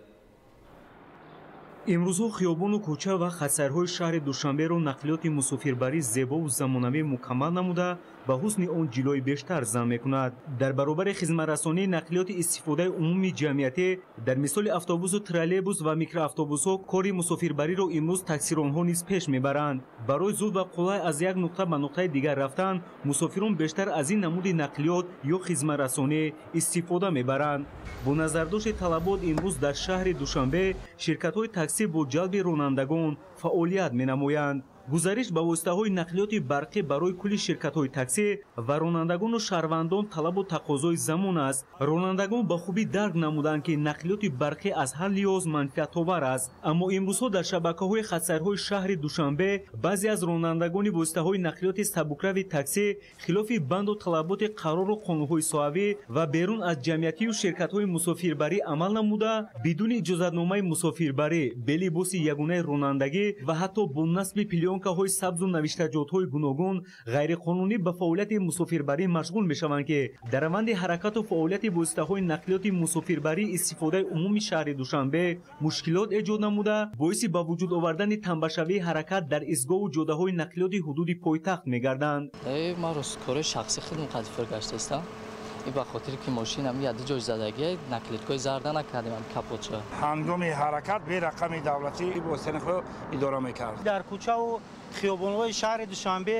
Имрӯзҳо хиёбону кӯча ва хатсайрҳои шаҳри Душанберо нақлиёти мусофирбарӣ зебову замонавӣ мукаммал намуда ба ҳусни он ҷилои бештар зам мекунад. Дар баробари хизматрасонии нақлиёти истифодаи умумии ҷамъиятӣ дар мисоли автобусу троллейбус ва микроавтобусҳо кори мусофирбариро имрӯз таксиронҳо низ пеш мебаранд. Барои зуд ва қулай аз як нуқта ба нуқтаи дигар рафтан мусофирон бештар аз ин намуди нақлиёт ё хизматрасонӣ истифода мебаранд. Бо назардошти талабот имрӯз дар шаҳри Душанбе ширкатҳои таксӣ бо ҷалби ронандагон фаъолият менамоянд. Гузариш ба воситаҳои нақлиёти барқӣ барои кулли ширкатҳои таксӣ ва ронандагону шаҳрвандон талабу тақозои замон аст. Ронандагон ба хубӣ дарк намуданд, ки нақлиёти барқӣ аз ҳар лиҳоз манфиатовар аст. Аммо имрӯзҳо дар шабакаҳои хатсайрҳои шаҳри Душанбе баъзе аз ронандагони воситаҳои нақлиёти сабукрави таксӣ хилофи банду талаботи қарору қонунҳои соҳавӣ ва берун аз ҷамъиятию ширкатҳои мусофирбарӣ амал намуда, бидуни иҷозатномаи мусофирбарӣ, бе либоси ягонаи ронандагӣ ва ҳатто бо насби плёнкаҳои сабзу навиштаҷотҳои гуногун ғайриқонунӣ ба фаъолияти мусофирбарӣ машғул мешаванд, ки дар раванди ҳаракату фаъолияти воситаҳои нақлиёти мусофирбарӣ истифодаи умуми шаҳри Душанбе мушкилот эҷод намуда, боиси ба вуҷуд овардани тамбашавии ҳаракат дар истгоҳу ҷодаҳои нақлиёти ҳудуди пойтахт мегарданд. Ман кори шахсӣ худам қадифир гаштаистам. И ба хотире ки мошинам яди ҷой задагӣ, наклеткаи зарда накардем, капотча. Ҳангоми ҳаракат бе рақами давлатӣ воситаи нақлиёт идора мекард. Дар кӯчаву хиёбонҳои шаҳри Душанбе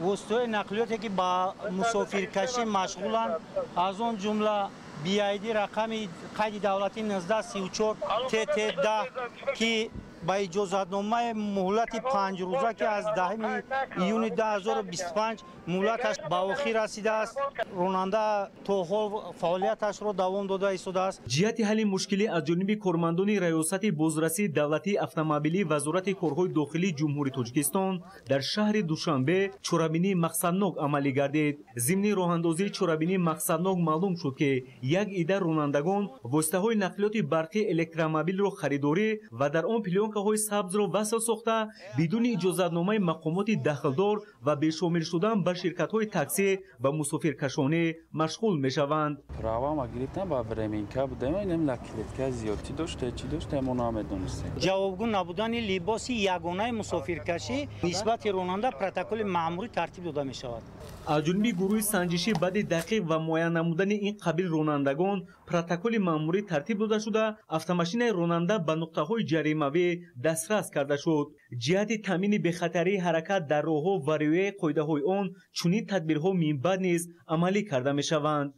воситаҳои нақлиёте ки ба мусофиркашӣ машғуланд, аз он ҷумла BID рақами қайди давлатӣ 1934 ТТ10 ки ба иҷозатномаи муҳлати 5 рӯза, ки аз 10 июни 2025 муҳлаташ ба охир расидааст, ронанда то ҳол фаъолияташро давом дода истодааст. Ҷиҳати ҳалли мушкилӣ аз ҷониби кормандони Раёсати бозрасии давлатии автомобилии Вазорати корҳои дохилии Ҷумҳурии Тоҷикистон дар шаҳри Душанбе чорабинии мақсаднок амалӣ гардид. Зимни роҳандозии чорабинии мақсаднок маълум шуд, ки як ида ронандагон воситаҳои нақлиёти барқии электромобилро харидорӣ ва дар он плёнкаҳои сабзро васл сохта, бидуни иҷозатномаи мақомоти дахлдор ва бешомил шудан ба ширкатҳои таксӣ ва мусофиркашонӣ машғул мешаванд. Правама гирифтам, ба временка будем, инем наклетка зиёдтӣ дошта, чӣ дошта, мо намедонистем. Ҷавобгӯ набудани либоси ягонаи мусофиркашӣ нисбати ронанда протоколи маъмурӣ тартиб дода мешавад. Аз ҷониби гурӯҳи санҷишӣ баъди дақиқ ва муайян намудани ин қабил ронандагон протоколи маъмурӣ тартиб дода шуда, автомошинаи ронанда ба нуқтаҳои ҷаримавӣ дастрас карда шуд. Ҷиҳати таъмини бехатарии ҳаракат дар роҳҳо ва риояи қоидаҳои он чунин тадбирҳо минбаъд низ амалӣ карда мешаванд.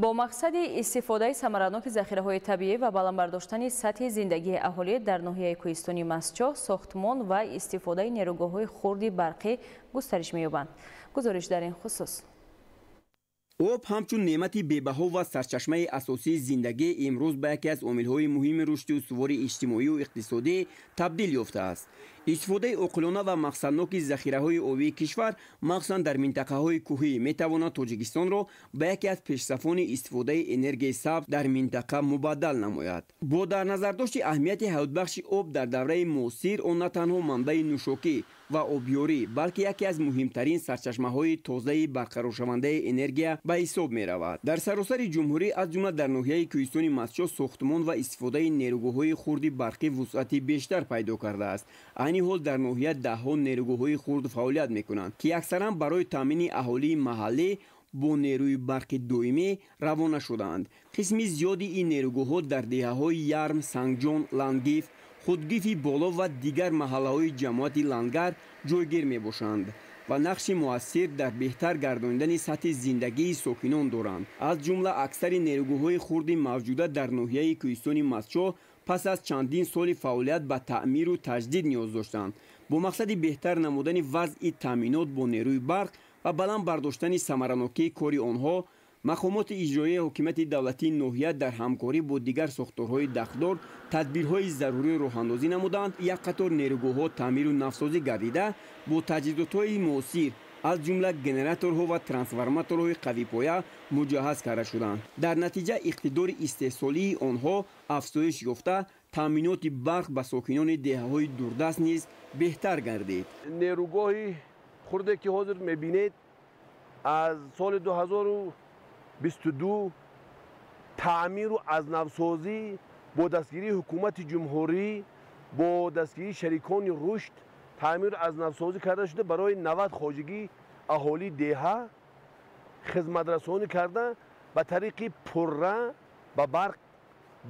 Бо мақсади истифодаи самараноки захираҳои табиӣ ва баланд бардоштани сатҳи зиндагии аҳолӣ дар ноҳияи кӯҳистони Мастчоҳ сохтмон ва истифодаи нерӯгоҳҳои хурди барқӣ густариш меёбанд. Гузориш дар ин хусус. Об ҳамчун неъмати бебаҳо ва сарчашмаи асосии зиндагӣ имрӯз ба яке аз омилҳои муҳими рушди устувори иҷтимоию иқтисодӣ табдил ёфтааст. Истифодаи оқилона ва мақсадноки захираҳои обии кишвар, махсусан дар минтақаҳои кӯҳӣ, метавонад Тоҷикистонро ба яке аз пешсафони истифодаи энергияи сабз дар минтақа мубаддал намояд. Бо дар назардошти аҳамияти ҳаётбахши об дар давраи муосир, он на танҳо манбаи нӯшокӣ ва обёрӣ, балки яке аз муҳимтарин сарчашмаҳои тозаи барқароршавандаи энергия ба ҳисоб меравад. Дар саросари ҷумҳурӣ, аз ҷумла дар ноҳияи кӯҳистони Мастчоҳ, сохтмон ва истифодаи нерӯгоҳҳои хурди барқӣ вусъати бештар пайдо кардааст. Айни ҳол дар ноҳия даҳҳо нерӯгоҳҳои хурд фаъолият мекунанд, ки аксаран барои таъмини аҳолии маҳаллӣ бо нерӯи барқи доимӣ равона шудаанд. Қисми зиёди ин нерӯгоҳҳо дар деҳаҳои Ярм, Сангҷон, Лангиф, Худгифи Боло ва дигар маҳаллаҳои ҷамоати Лангар ҷойгир мебошанд ва нақши муассир дар беҳтар гардонидани сатҳи зиндагии сокинон доранд. Аз ҷумла аксари нерӯгоҳҳои хурди мавҷуда дар ноҳияи кӯҳистони Мастчоҳ пас аз чандин соли фаъолият ба таъмиру таҷдид ниёз доштанд. Бо мақсади беҳтар намудани вазъи таъминот бо нерӯи барқ ва баланд бардоштани самаранокии кори онҳо, Мақомоти иҷроияи ҳокимияти давлатии ноҳия дар ҳамкорӣ бо дигар сохторҳои дахлдор тадбирҳои зарурӣ роҳандозӣ намуданд. Як қатор нерӯгоҳҳо таъмиру навсозӣ гардида, бо таҷҳизотҳои муосир, аз ҷумла генераторҳо ва трансформаторҳои қавипоя муҷаҳҳаз карда шуданд. Дар натиҷа иқтидори истеҳсолии онҳо афзоиш ёфта, таъминоти барқ ба сокинони деҳаҳои дурдаст низ беҳтар гардид. Нерӯгоҳи хурде ки ҳозир мебинед, аз соли 2022 таъмиру аз навсозӣ бо дастгирии ҳукумати ҷумҳурӣ, бо дастгирии шарикони рушд таъмиру аз навсозӣ карда шуда, барои 90 хоҷагии аҳолии деҳа хизматрасонӣ карда, ба тариқи пурра ба барқ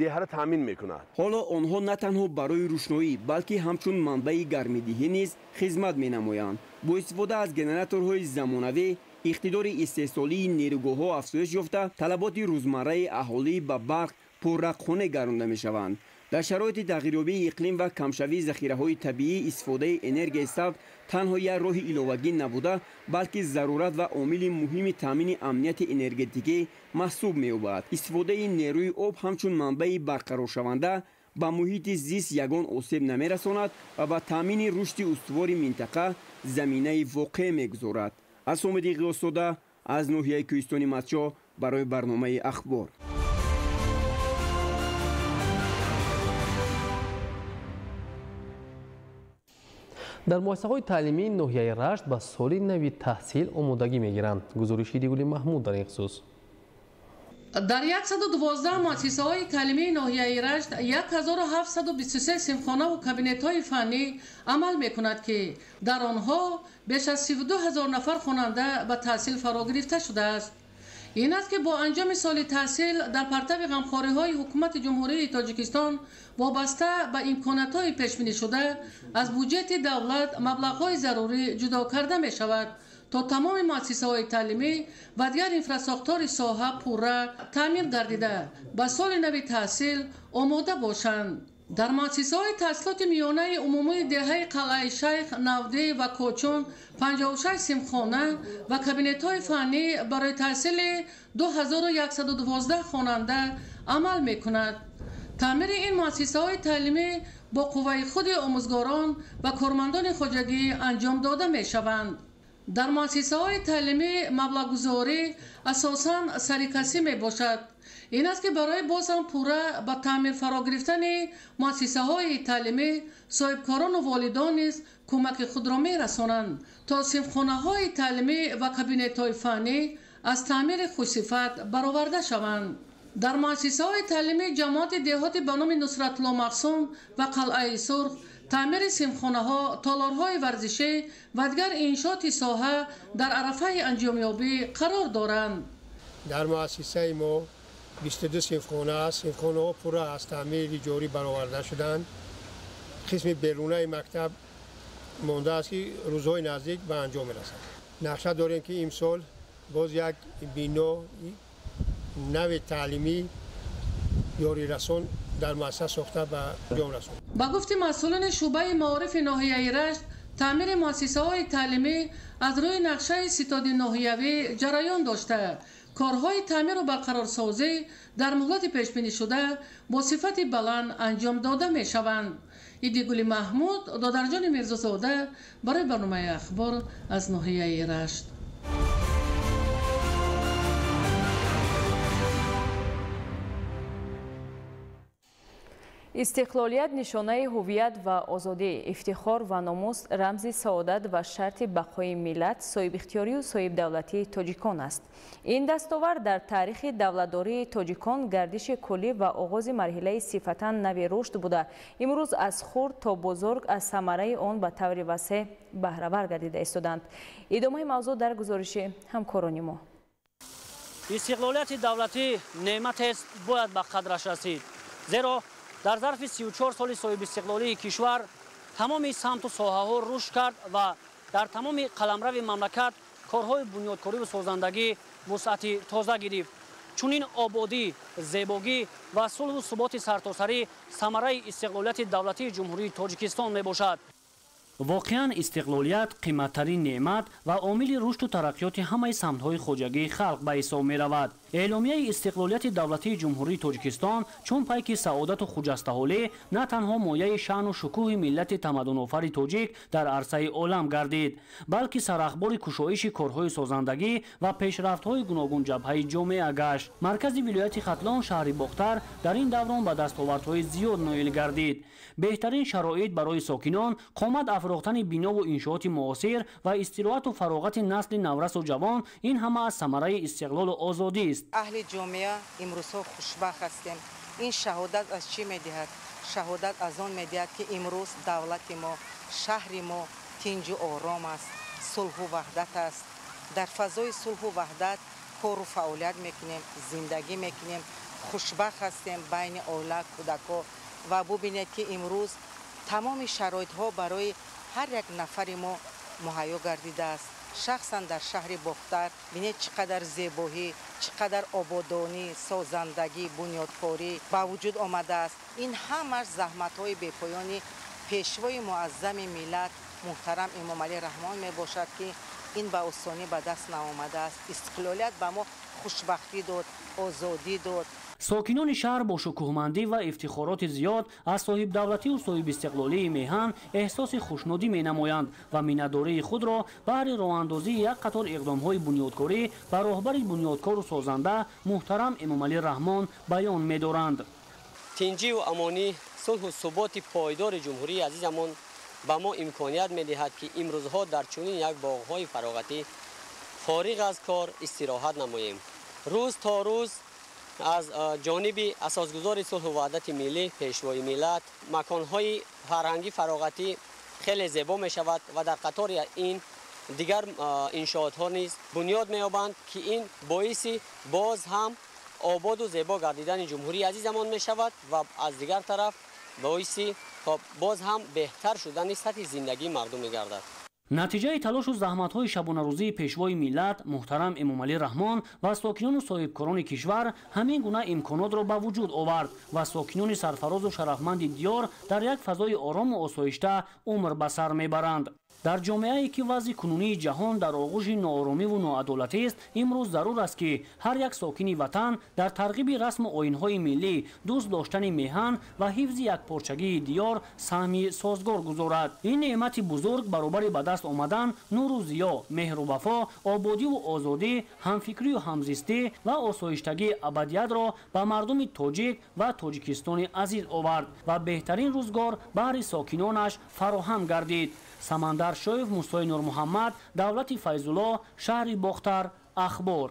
деҳаро таъмин мекунад. Ҳоло онҳо на танҳо барои рӯшноӣ, балки ҳамчун манбаи гармидиҳӣ низ хизмат менамоянд. Бо истифода аз генераторҳои замонавӣ иқтидори истеҳсолии нерӯгоҳҳо афзоиш ёфта, талаботи рӯзмарраи аҳолӣ ба барқ пурра қонеъ гардонда мешаванд. Дар шароити тағйирёбии иқлим ва камшавии захираҳои табиӣ истифодаи энергияи сабз танҳо як роҳи иловагӣ набуда, балки зарурат ва омили муҳими таъмини амнияти энергетикӣ маҳсуб меёбад. Истифодаи нерӯи об ҳамчун манбаи барқароршаванда ба муҳити зист ягон осеб намерасонад ва ба таъмини рушди устувори минтақа заминаи воқеъ мегузорад. Аз Омиди Ғиёсзода аз ноҳияи Кӯҳистони Мастчоҳ барои барномаи Ахбор. Дар муассисаҳои таълимии ноҳияи Рашт ба соли нави таҳсил омодагӣ мегиранд. Гузориши Дигули Маҳмуд дар ин хусус. Дар 112 муассисаҳои таълимии ноҳияи Рашт 1723 синфхонаву кабинетҳои фаннӣ амал мекунад, ки дар онҳо беш аз 32 ҳазор нафар хонанда ба таҳсил фаро гирифта шудааст. Ин аст, ки бо анҷоми соли таҳсил дар партави ғамхориҳои ҳукумати Ҷумҳурии Тоҷикистон вобаста ба имкониятҳои пешбинишуда аз буҷети давлат маблағҳои зарурӣ ҷудо карда мешавад, то тамоми муассисаҳои таълимӣ ва дигар инфрасохтори соҳа пурра таъмин гардида, ба соли нави таҳсил омода бошанд. Дар муассисаҳои таҳсилоти миёнаи умумии деҳаи Қалъаи Шайх, Навдӣ ва Кочун 56 синфхона ва кабинетҳои фаннӣ барои таҳсили 2112 хонанда амал мекунад. Таъмири ин муассисаҳои таълимӣ бо қувваи худи омӯзгорон ва кормандони хоҷагӣ анҷом дода мешаванд. Дар муассисаҳои таълимӣ маблағгузорӣ асосан сарикасӣ мебошад. Ин аст, ки барои боз ҳам пурра ба таъмир фаро гирифтани муассисаҳои таълимӣ соҳибкорону волидон низ кӯмаки худро мерасонанд, то синфхонаҳои таълимӣ ва кабинетҳои фаннӣ аз таъмири хушсифат бароварда шаванд. Дар муассисаҳои таълимӣ ҷамоати деҳоти ба номи Нусратулло Мақсум ва Қалъаи Сурх таъмири синфхонаҳо, толорҳои варзишӣ ва дигар иншооти соҳа дар арафаи анҷомёбӣ қарор доранд. Дар муассисаи мо 22 синфхона аст. Синфхонаҳо пурра аз таъмири ҷорӣ бароварда шуданд. Қисми берунаи мактаб мондааст, ки рӯзҳои наздик ба анҷом мерасад. Нақша дорем, ки имсол боз як бино нави таълимӣ ёрирасон дар муассиса сохта ба анҷом расонад. Ба гуфти масъулони шӯъбаи маорифи ноҳияи Рашт, таъмири муассисаҳои таълимӣ аз рӯи нақшаи ситоди ноҳиявӣ ҷараён дошта, корҳои таъмиру барқарорсозӣ дар муҳлати пешбинишуда бо сифати баланд анҷом дода мешаванд. Идигули Маҳмуд, Додарҷони Мирзозода барои барномаи Ахбор аз ноҳияи Рашт. Истиқлолият нишонаи ҳувият ва озодӣ, ифтихор ва номус, рамзи саодат ва шарти бақои миллат, соҳибихтиёрию соҳибдавлатии тоҷикон аст. Ин дастовард дар таърихи давлатдории тоҷикон гардиши куллӣ ва оғози марҳилаи сифатан нави рушд буда, имрӯз аз хурд то бузург аз самараи он ба таври васеъ баҳравар гардида истоданд. Идомаи мавзӯъ дар гузориши ҳамкорони мо. Истиқлолияти давлатӣ неъматест, бояд ба қадраш расид, зеро дар зарфи 34 соли соҳибистиқлолии кишвар тамоми самту соҳаҳо рушд кард ва дар тамоми қаламрави мамлакат корҳои бунёдкориву созандагӣ вусъати тоза гирифт. Чунин ободӣ, зебогӣ ва сулҳу суботи сартосарӣ самараи истиқлолияти давлатии Ҷумҳурии Тоҷикистон мебошад. Воқеан истиқлолият қиматтарин неъмат ва омили рушду тараққиёти ҳамаи самтҳои хоҷагии халқ ба ҳисоб меравад. Эъломияи истиқлолияти давлатии Ҷумҳурии Тоҷикистон чун пайки саодату хуҷастаҳолӣ на танҳо мояи шаъну шукӯҳи миллати тамаддунофари тоҷик дар арсаи олам гардид, балки сарахбори кушоиши корҳои созандагӣ ва пешрафтҳои гуногунҷабҳаи ҷомеа гашт. Маркази вилояти Хатлон, шаҳри Бохтар, дар ин даврон ба дастовардҳои зиёд ноил гардид. Беҳтарин шароит барои сокинон, қомат афрохтани бинову иншооти муосир ва истироҳату фароғати насли наврасу ҷавон, ин ҳама аз самараи истиқлолу озодист. Аҳли ҷомеа имрӯзҳо хушбахт ҳастем. Ин шаҳодат аз чӣ медиҳад? Шаҳодат аз он медиҳад, ки имрӯз давлати мо, шаҳри мо тинҷу ором аст, сулҳу ваҳдат аст. Дар фазои сулҳу ваҳдат кору фаъолият мекунем, зиндагӣ мекунем, хушбахт ҳастем байни оила, кӯдакҳо. Ва бубинед, ки имрӯз тамоми шароитҳо барои ҳар як нафари мо муҳайё гардидааст. Шахсан дар шаҳри Бохтар бинед, чӣ қадар зебоҳӣ, чӣ қадар ободонӣ, созандагӣ, бунёдкорӣ ба вуҷуд омадааст. Ин ҳамаш заҳматҳои бепоёни пешвои муаззами миллат муҳтарам Эмомалӣ Раҳмон мебошад, ки ин ба осонӣ ба даст наомадааст. Истиқлолият ба мо хушбахтӣ дод, озодӣ дод. Сокинони шаҳр бо шукӯҳмандӣ ва ифтихороти зиёд аз соҳибдавлатию соҳибистиқлолии меҳан эҳсоси хушнудӣ менамоянд ва миннатдории худро баҳри роҳандозии як қатор иқдомҳои бунёдкорӣ ба роҳбари бунёдкору созанда муҳтарам Эмомалӣ Раҳмон баён медоранд. Тинҷиву амонӣ, сулҳу суботи пойдори ҷумҳурии азизамон ба мо имконият медиҳад, ки имрӯзҳо дар чунин як боғҳои фароғатӣ фориғ аз кор истироҳат намоем. Рӯз то рӯз аз ҷониби асосгузори сулҳу ваҳдати миллӣ, пешвои миллат, маконҳои фарҳангӣ фароғатӣ хеле зебо мешавад ва дар қатори ин дигар иншоотҳо низ бунёд меёбанд, ки ин боиси боз ҳам ободу зебо гардидани ҷумҳурии азизамон мешавад ва аз дигар тараф боиси боз ҳам беҳтар шудани сатҳи зиндагии мардум мегардад. Натиҷаи талошу заҳматҳои шабонарӯзии пешвои миллат муҳтарам Эмомалӣ Раҳмон ва сокинону соҳибкорони кишвар ҳамин гуна имконотро ба вуҷуд овард ва сокинони сарфарозу шарафманди диёр дар як фазои орому осоишта умр ба сар мебаранд. Дар ҷомеае ки вазъи кунунии ҷаҳон дар оғӯши нооромиву ноадолатист, имрӯз зарур аст, ки ҳар як сокини ватан дар тарғиби расму оинҳои миллӣ, дӯст доштани меҳан ва ҳифзи якпорчагии диёр саҳми созгор гузорад. Ин неъмати бузург баробари ба даст омадан нуру зиё, меҳру вафо, ободиву озодӣ, ҳамфикрию ҳамзистӣ ва осоиштагии абадиятро ба мардуми тоҷик ва Тоҷикистони азиз овард ва беҳтарин рӯзгор баҳри сокинонаш фароҳам гардид. Самандар Шоев, Мусои Нурмуҳаммад, Давлати Файзулло, шаҳри Бохтар, Ахбор.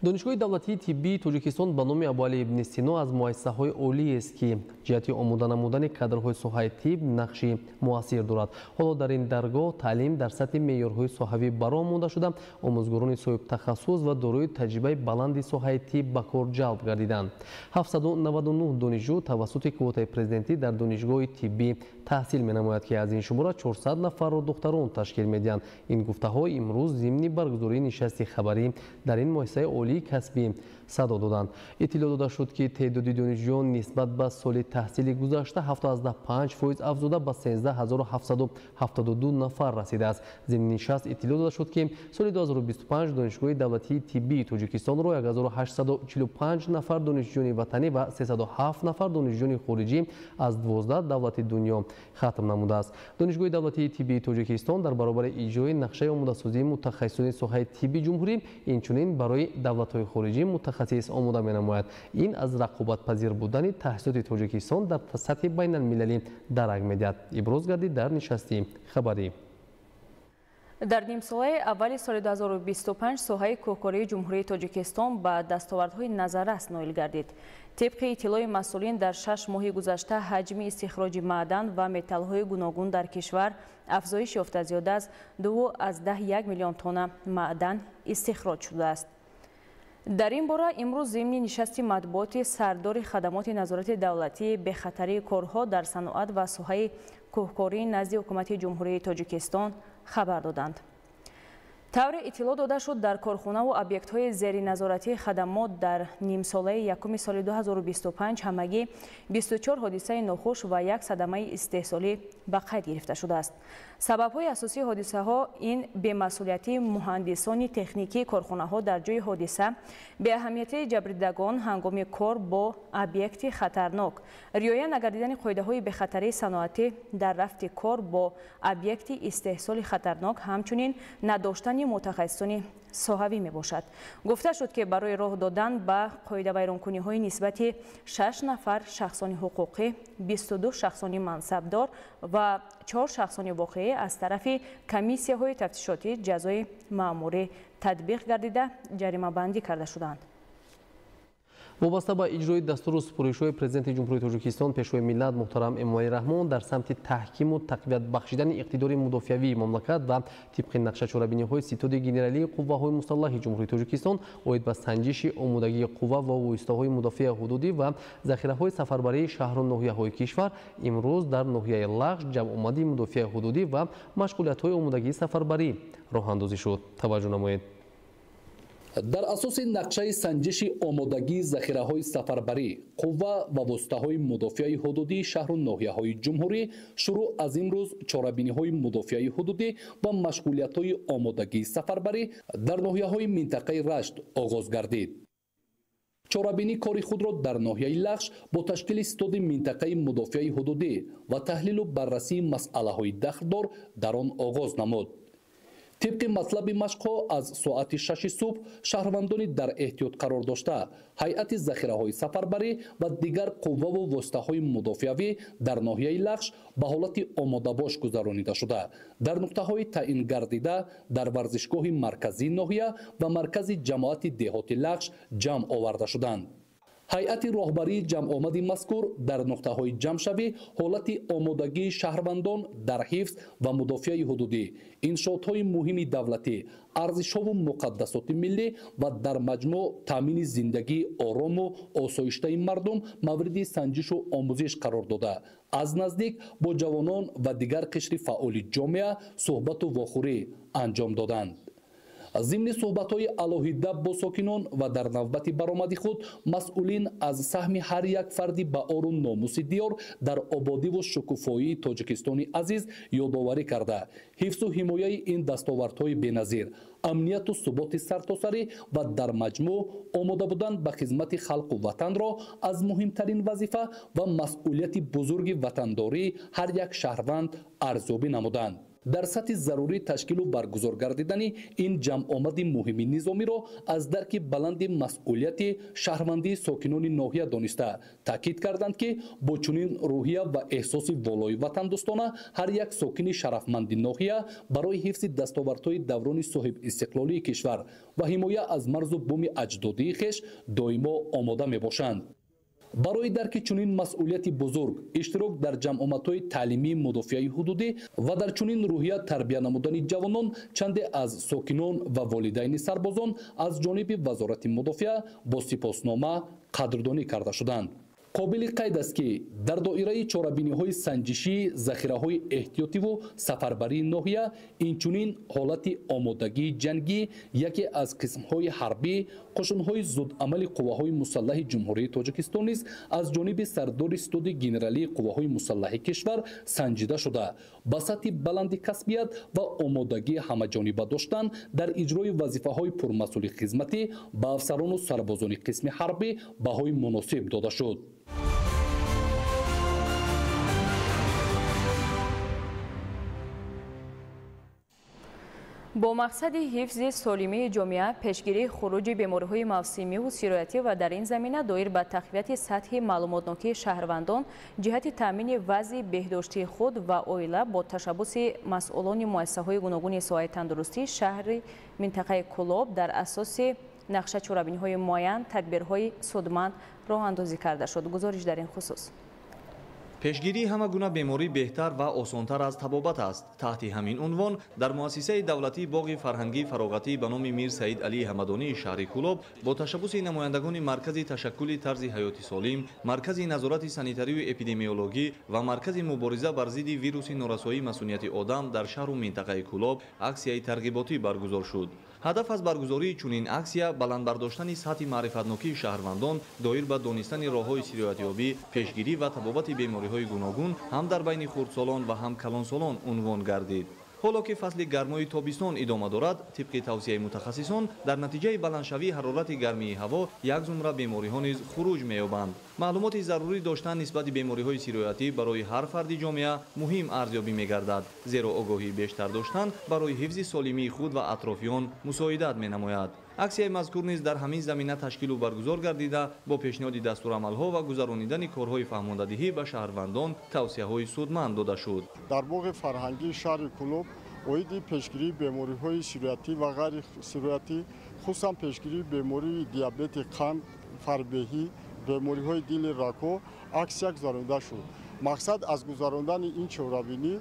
Донишгоҳи давлатии тиббии Тоҷикистон ба номи Абуалӣ ибни Сино аз муассисаҳои олиест, ки ҷиҳати омода намудани кадрҳои соҳаи тиб нақши муассир дорад. Ҳоло дар ин даргоҳ таълим дар сатҳи меъёрҳои соҳавӣ бароҳ монда шуда, омӯзгорони соҳибтахассус ва дорои таҷрибаи баланди соҳаи тиб ба кор ҷалб гардиданд. 799 донишҷӯ тавассути квотаи президентӣ дар донишгоҳи тиббӣ таҳсил менамояд, ки аз ин шумора 400 нафарро духтарон ташкил медиҳанд. Ин гуфтаҳо имрӯз зимни баргузории нишасти хабарӣ дар ин муассисаи олии касбӣ садо доданд. Иттилоъ дода шуд, ки теъдоди донишҷӯён нисбат ба соли таҳсили гузашта 7,5% афзуда ба 13772 нафар расидааст. Зимни нишаст иттилоъ дода шуд, ки соли 2025 Донишгоҳи давлатии тиббии Тоҷикистонро 1845 нафар донишҷӯёни ватанӣ ва 307 нафар донишҷӯёни хориҷӣ аз 12 давлати дунё хатм намудааст. Донишгоҳи давлатии тиббии Тоҷикистон дар баробари иҷрои нақшаи омодасозии мутахассисони соҳаи тибби ҷумҳурӣ инчунин барои давлатҳои хориҷӣ мутахассис омода менамояд. Ин аз рақобатпазир будани таҳсилоти Тоҷикистон дар сатҳи байналмилалӣ дарак медиҳад. Иброз гардид дар нишасти хабарӣ. Дар нимсолаи аввали соли 2025 соҳаи кӯҳкории Ҷумҳурии Тоҷикистон ба дастовардҳои назаррас ноил гардид. Тибқи иттилои масъулин, дар 6 моҳи гузашта ҳаҷми истихроҷи маъдан ва металлҳои гуногун дар кишвар афзоиш ёфта, зиёда аз 2,1 миллион тонна маъдан истихроҷ шудааст. Дар ин бора имрӯз зимни нишасти матбуоти сардори хадамоти назорати давлатии бехатарии корҳо дар саноат ва соҳаи кӯҳкорӣ назди Ҳукумати Ҷумҳурии Тоҷикистон хабар доданд. Тавре иттилоъ дода шуд, дар корхонаву объектҳои зери назоратии хадамот дар нимсолаи якуми соли 2025 ҳамагӣ 24 ҳодисаи нохуш ва як садамаи истеҳсолӣ ба қайд гирифта шудааст. Сабабҳои асосии ҳодисаҳо ин бемасъулиятии муҳандисони техникии корхонаҳо дар ҷои ҳодиса, беаҳамиятии ҷабрдидагон ҳангоми кор бо объекти хатарнок, риоя нагардидани қоидаҳои бехатарии саноатӣ дар рафти кор бо объекти истеҳсоли хатарнок, ҳамчунин надоштани мутахассисони соҳавӣ мебошад. Гуфта шуд, ки барои роҳ додан ба қоидавайронкуниҳои нисбати 6 нафар шахсони ҳуқуқӣ, 22 шахсони мансабдор ва 4 шахсони воқеӣ аз тарафи комиссияҳои тафтишотӣ ҷазои маъмурӣ татбиқ гардида ҷаримабандӣ карда шуданд. Вобаста ба иҷрои дастуру супоришҳои Президенти Ҷумҳурии Тоҷикистон, Пешвои миллат муҳтарам Эмомалӣ Раҳмон дар самти таҳкиму тақвият бахшидани иқтидори мудофиавии мамлакат ва тибқи нақша чорабиниҳои Ситоди генералии қувваҳои мусаллаҳи Ҷумҳурии Тоҷикистон оид ба санҷиши омодагии қувва ва воситаҳои мудофиаи ҳудудӣ ва захираҳои сафарбарии шаҳру ноҳияҳои кишвар, имрӯз дар ноҳияи Лахш ҷамъомади мудофиаи ҳудудӣ ва машғулиятҳои омодагии сафарбарӣ роҳандозӣ шуд. Таваҷҷӯҳ намоед. Дар асоси нақшаи санҷиши омодагии захираҳои сафарбарӣ, қувва ва воситаҳои мудофиаи ҳудудии шаҳру ноҳияҳои ҷумҳурӣ шурӯъ аз имрӯз чорабиниҳои мудофиаи ҳудудӣ ва машғулиятҳои омодагии сафарбарӣ дар ноҳияҳои минтақаи Рашт оғоз гардид. Чорабинӣ кори худро дар ноҳияи Лахш бо ташкили ситоди минтақаи мудофиаи ҳудудӣ ва таҳлилу баррасии масъалаҳои дахлдор дар он оғоз намуд. Тибқи матлаби машқҳо аз соати 6 субҳ шаҳрвандони дар эҳтиёт қарор дошта, ҳайати захираҳои сафарбарӣ ва дигар қувваву воситаҳои мудофиавӣ дар ноҳияи Лахш ба ҳолати омодабош гузаронида шуда, дар нуқтаҳои таъин гардида дар варзишгоҳи марказии ноҳия ва маркази ҷамоати деҳоти Лахш ҷамъ оварда шуданд. Ҳайати роҳбарии ҷамъомади мазкур дар нуқтаҳои ҷамъшавӣ ҳолати омодагии шаҳрвандон дар ҳифз ва мудофиаи ҳудудӣ, иншоотҳои муҳими давлатӣ, арзишҳову муқаддасоти миллӣ ва дар маҷмӯъ таъмини зиндагии орому осоиштаи мардум мавриди санҷишу омӯзиш қарор дода, аз наздик бо ҷавонон ва дигар қишри фаъоли ҷомеа суҳбату вохӯрӣ анҷом доданд. Зимни суҳбатҳои алоҳида бо сокинон ва дар навбати баромади худ масъулин аз саҳми ҳар як фарди баору номуси диёр дар ободиву шукуфоии Тоҷикистони азиз ёдоварӣ карда, ҳифзу ҳимояи ин дастовардҳои беназир, амнияту суботи сартосарӣ ва дар маҷмӯъ омода будан ба хизмати халқу ватанро аз муҳимтарин вазифа ва масъулияти бузурги ватандории ҳар як шаҳрванд арзёбӣ намуданд. Дар сатҳи зарурӣ ташкилу баргузор гардидани ин ҷамъомади муҳими низомиро аз дарки баланди масъулияти шаҳрвандии сокинони ноҳия дониста, таъкид карданд, ки бо чунин рӯҳия ва эҳсоси волои ватандӯстона ҳар як сокини шарафманди ноҳия барои ҳифзи дастовардҳои даврони соҳибистиқлолии кишвар ва ҳимоя аз марзу буми аҷдодии хеш доимо омода мебошанд. Барои дарки чунин масъулияти бузург, иштирок дар ҷамъомадҳои таълимии мудофиаи ҳудудӣ ва дар чунин рӯҳия тарбия намудани ҷавонон, чанде аз сокинон ва волидайни сарбозон аз ҷониби Вазорати мудофиа бо сипоснома қадрдонӣ карда шуданд. Қобили қайд аст, ки дар доираи чорабиниҳои санҷишии захираҳои эҳтиётиву сафарбарии ноҳия инчунин ҳолати омодагии ҷангӣ яке аз қисмҳои ҳарбӣ қушунҳои зудамали қувваҳои мусаллаҳи Ҷумҳурии Тоҷикистон низ аз ҷониби сардори ситоди генералии қувваҳои мусаллаҳи кишвар санҷида шуда, ба сатҳи баланди касбият ва омодагии ҳамаҷониба доштан дар иҷрои вазифаҳои пурмасъули хизматӣ ба афсарону сарбозони қисми ҳарбӣ баҳои муносиб дода шуд. Бо мақсади ҳифзи солимии ҷомеа, пешгирии хуруҷи бемориҳои мавсимиву сироятӣ ва дар ин замина доир ба тақвияти сатҳи маълумотнокии шаҳрвандон ҷиҳати таъмини вазъи беҳдоштии худ ва оила бо ташаббуси масъулони муассисаҳои гуногуни соҳаи тандурустӣ шаҳри минтақаи Кӯлоб дар асоси нақша чорабиниҳои муайян тадбирҳои судманд роҳандозӣ карда шуд. Гузориш дар ин хусус. Пешгирии ҳама гуна беморӣ беҳтар ва осонтар аз табобат аст. Таҳти ҳамин унвон дар муассисаи давлатии боғи фарҳангии фароғатӣ ба номи Мир Саид Алии Ҳамадонии шаҳри Кӯлоб бо ташаббуси намояндагони Маркази ташаккули тарзи ҳаёти солим, Маркази назорати санитарию эпидемиологӣ ва Маркази мубориза бар зидди вируси норасоии масунияти одам дар шаҳру минтақаи Кӯлоб аксияи тарғиботӣ баргузор шуд. Ҳадаф аз баргузории чунин аксия баланд бардоштани сатҳи маърифатнокии шаҳрвандон доир ба донистани роҳҳои сироятёбӣ, пешгирӣ ва табобати бемориҳои гуногун ҳам дар байни хурдсолон ва ҳам калонсолон унвон гардид. Ҳоло ки фасли гармои тобистон идома дорад, тибқи тавсияи мутахассисон, дар натиҷаи баландшавии ҳарорати гармии ҳаво як зумра бемориҳо низ хуруҷ меёбанд. Маълумоти зарурӣ доштан нисбати бемориҳои сироятӣ барои ҳар фарди ҷомеа муҳим арзёбӣ мегардад, зеро огоҳии бештар доштан барои ҳифзи солимии худ ва атрофиён мусоидат менамояд. Аксияи мазкур низ дар ҳамин замина ташкилу баргузор гардида, бо пешниҳоди дастурамалҳо ва гузаронидани корҳои фаҳмондадиҳӣ ба шаҳрвандон тавсияҳои судманд дода шуд. Дар боғи фарҳангии шаҳри Кӯлоб оиди пешгирии бемориҳои сироятӣ ва ғайрисироятӣ, хусусан пешгирии бемории диабети қанд, фарбеҳӣ, бемориҳои дили рагҳо аксия гузаронида шуд. Мақсад аз гузарондани ин чорабинӣ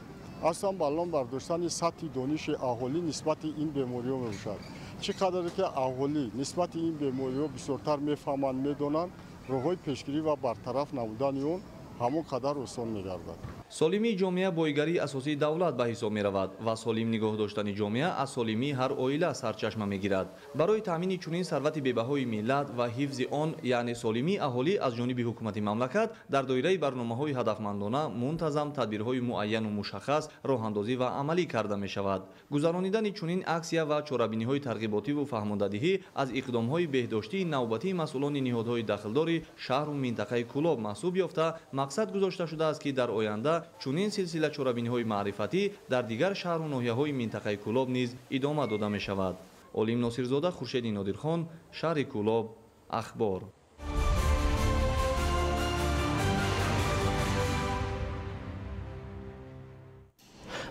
аслан баланд бардоштани сатҳи дониши аҳолӣ нисбати ин бемориҳо мебошад. Чӣ қадаре ки аҳолӣ нисбати ин бемориҳо бисёртар мефаҳманд, медонанд, роҳҳои пешгирӣ ва бартараф намудани он ҳамон қадар осон мегардад. Солимии ҷомеа боигарии асосии давлат ба ҳисоб меравад ва солим нигоҳ доштани ҷомеа аз солимии ҳар оила сарчашма мегирад. Барои таъмини чунин сарвати бебаҳои миллат ва ҳифзи он, яъне солимии аҳолӣ аз ҷониби ҳукумати мамлакат дар доираи барномаҳои ҳадафмандона мунтазам тадбирҳои муайяну мушаххас роҳандозӣ ва амалӣ карда мешавад. Гузаронидани чунин аксия ва чорабиниҳои тарғиботиву фаҳмондадиҳӣ аз иқдомҳои беҳдоштии навбатии масъулони ниҳодҳои дахлдори шаҳру минтақаи Кӯлоб маҳсуб ёфта, мақсад гузошта шудааст, ки дар оянда чунин силсила чорабиниҳои маърифатӣ дар дигар шаҳру ноҳияҳои минтақаи Кӯлоб низ идома дода мешавад. Олим Носирзода, Хуршеди Нодирхон, шаҳри Кӯлоб, Ахбор.